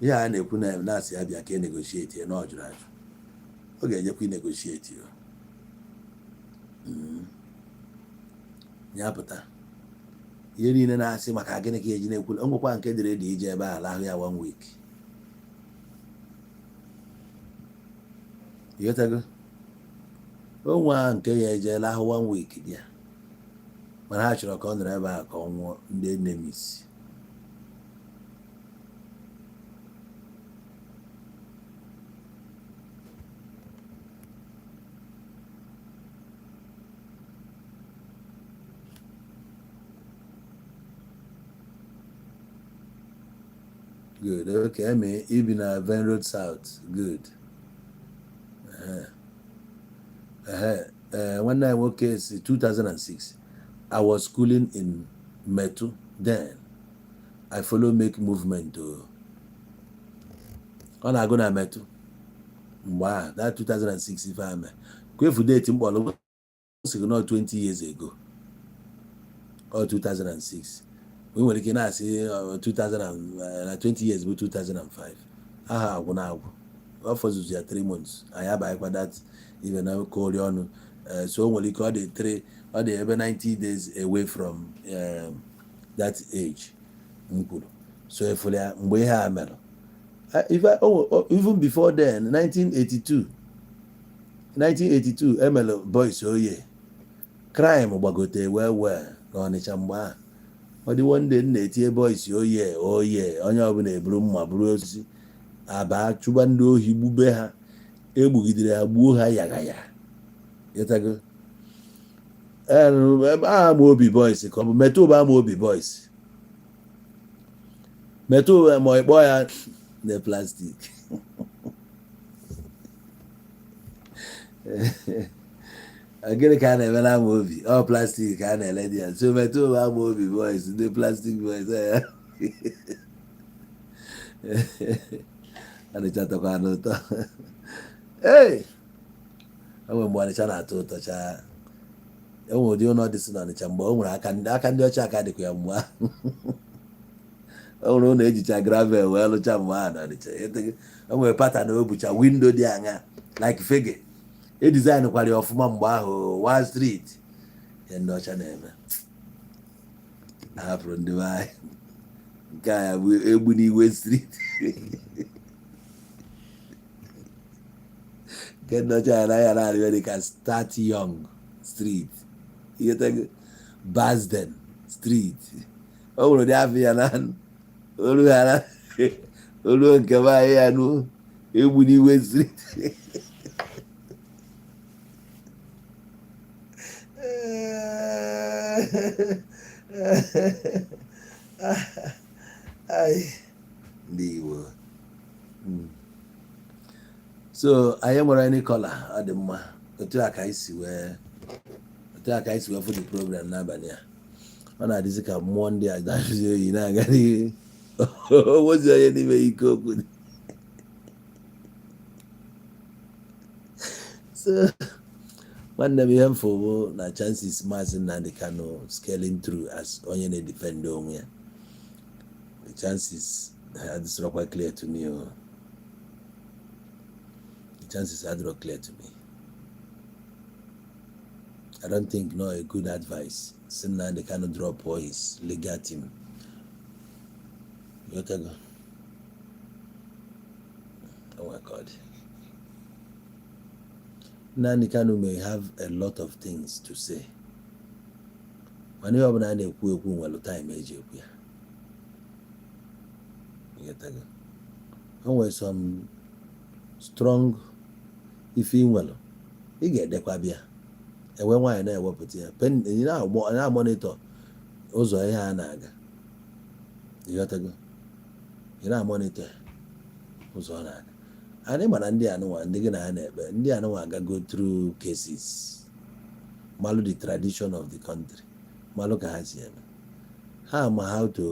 ihe a na-ekwu na na-asị ya bịa ka e negotiate na ọ jụrụ ajụ. Ọ ga-ejekwa inegotiate o. Ya pụta, ihe niile na-asị maka gịnị ka eji na-ekwu o nwekwa nke dịrị dị ije ebe a lahụ ya one week. Ịghọtago? Onwe a nke ya eje lahụ one week dị ya, mana ha chọrọ ka ọ nọrọ ebe a ka ọ nwụọ. Ndị enemies Good. Okay, me ibi na Venn Road South. Good. Ehe. Nwanne anyị nwoke si 2006 I was schooling in Metu then. I follow make movement o. Ọ na-agụ na Metu mgbe ahụ, that 2006 ife ame kwefu date mkpọrọ sị gị nọ 20 years ago or 2006. We nwere ike na-asị 2000 na 20 years bụ 2005 aha agwụ na agwụ. Ọ fọzụzụ ya 3 months anyị abanyekwa that even na kori ọnụ. So o nwere ike ọ dị 3, ọ dị ebe 90 days away from that age m kwuru. So efuru ya mgbe ihe a mere. Even before then, 1982, 1982 emere Boys Oye, crime gbagote well well n'Ọnịcha mgbe ahụ. Ọ dị one day m na-etinye "Boys oye oye", onye ọbụla eburu mma, buru osisi aba chụba ndị ohi, gbube ha. Egbugidere ha, gbuo ha yaga ya. Ịtago Amaobi Boys ka ọ bụ Metụ bụ Amaobi Boys Metụ, ma ị kpọọ ya na plastic. Gịnị ka a na-eme na Amaobi? Ọ plastic ka a na-ele dị ya. So Metụ bụ Amaobi Boys, ndị plastic boys ya. Ọnịcha tọkwa n'ụtọ. Ee, enwere mgbe Ọnịcha na-atọ ụtọ chaa. Enwere ụdị ụlọ dị si n'Ọnịcha mgbe o nwere aka ndị ọcha aka dịkwa ya mgbe ahụ. O nwere ụlọ ejicha gravel wee lụcha mgbe ahụ n'Ọnịcha. O nwere pattern o bucha window dị aṅa like fege e design kwara ya ọfụma mgbe ahụ. One street ya ndị ọcha na-eme hapụrụ ndị be anyị nke a ya bụ Egbu n'Igwe Street. Nke ndị ọcha ya anaghị na-arịọ dị ka Start Young Street, ihe Basden Street. O nwere ụdị afọ ya na olu ha na olu nke be anyị ya nụ Egbu n'Igwe Street. Ai, ndị Igbo. So anyị nwere any caller? Ọ dị mma. Otu a ka anyị si wee fụ the program n'abalị a. Ọ na-adịzi ka mmụọ ndị a na-ajụzi oyi na-aga n'ihu. Onwezi onye n'ime ike okwu dị. So nwanne m, ihe m fụ bụ na chances Maazị Nnamdi Kanu scaling through as onye na-edefend onwe ya, the chances adịsịrọkwa clear to me o. The chances adịrọ clear to me. I don't think no a good advice si Nnamdi Kanu drop all his legal team. Ghọtago? Oh my God. Nnamdi Kanu may have a lot of things to say. Mana ihe ọbụla a na-ekwu ekwu nwere time eji ekwu ya. Ghọtago? O nwere some strong ife ị nwere ị ga-edekwa bịa enwe nwaanyị na-ewepụta ya pen ị na-amonitor ụzọ ihe a na-aga. Ịghọtago? Ị na-amonitor ya ụzọ ọ na-aga. Anyị mana ndị anụnwa, ndị gị na ha na-ekpe, ndị anụnwa agago through cases, malụ the tradition of the country, malụ ka ha si eme. Ha ma how to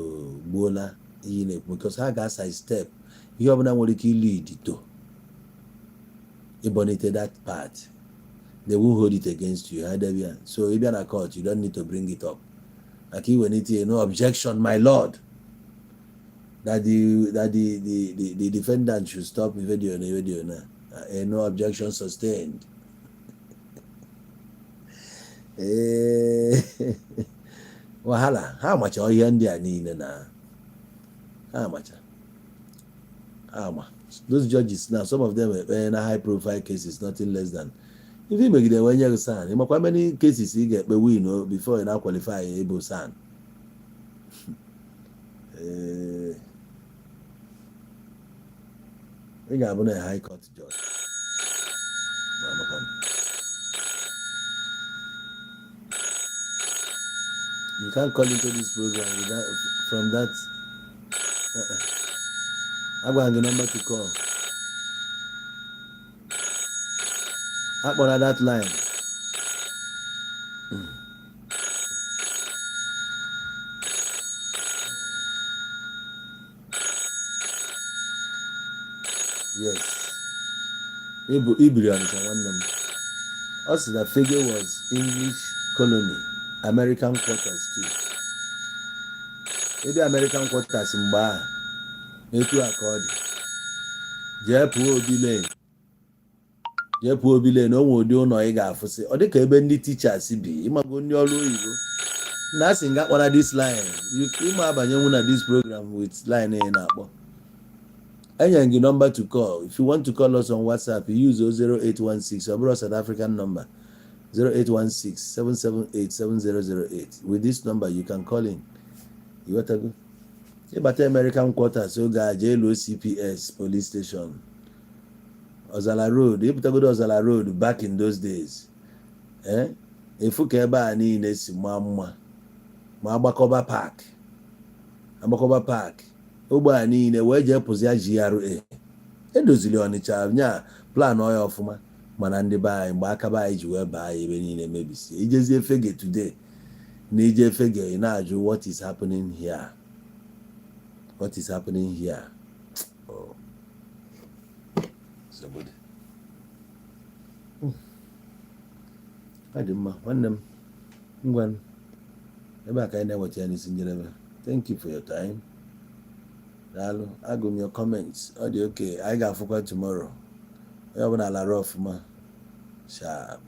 gbuola Ihe ị na-ekwu, because ha ga-asa step ihe ọbụla nwere ike lead to ịbọnite that part, they won't hold it against you. Ha debe ya. So ị bịa na court, you don't need to bring it up maka iwenite, "No objection, my lord," that the defendant should stop video na video na "No objection sustained." Ee, wahala. Ha amacha ihe ndị a niile na ha amacha, ha ama. Those judges now, some of them ekpe na high profile cases, nothing less than ife imegide wee nye gị SAN. Ịmakwa many cases ị ga-ekpe win o before ị na-qualify ịbụ SAN. Ee, ị ga-abụ na high court judge. Na anọkwa m. You can't call into this program without, from that. Agwara gị number to call. Akpọrọ that line. Yes. Ibu ibiri Ọnịcha, nwanne m. Ọ sị na Fegge was English colony, American quarters too. Ebe American quarters mgbe ahụ, etu a ka ọ dị. Jee pụọ Obi Lane. Jee pụọ Obi Lane, o nwere ụdị ụlọ ị ga-afụsị. Ọ dị ka ebe ndị teachers bi, ịmago ndị ọrụ oyibo. Na asị nga kpọrọ this line. Ịma abanyenwu na this program with line ị na-akpọ. Enyere gị number to call. If you want to call us on WhatsApp, you use 0816. Ọ bụrụ South African number, 0816 778 7008. With this number, you can call in. Ịghọtago? Ịbata American quarters oge a, jee luo CPS police station. Ozala Road, ịpụtagodo Ozala Road back in those days. Eh? Efu ka ebe a niile si maa mma. Ma Agbakọba Park. Agbakọba Park. Ogbe a niile wee jee pụzia GRA. Edozili Ọnịcha nya plan ọya ọfụma, mana ndị be anyị, mgbe aka be anyị ji wee baa ya, ebe niile mebisie. Ijezie Fegge today na ije Fegge, ị na-ajụ, "What is happening here? What is happening here?" Oh. Somebody. Ọ dị mma, nwanne m. Ngwa, ebe a ka anyị na-eweta ya n'isi njedebe. Thank you for your time. Daalụ. Agụ m your comments. Ọ dị oke. Anyị ga-afụkwa tomorrow. Onye ọbụla lara ọfụma. Sharp.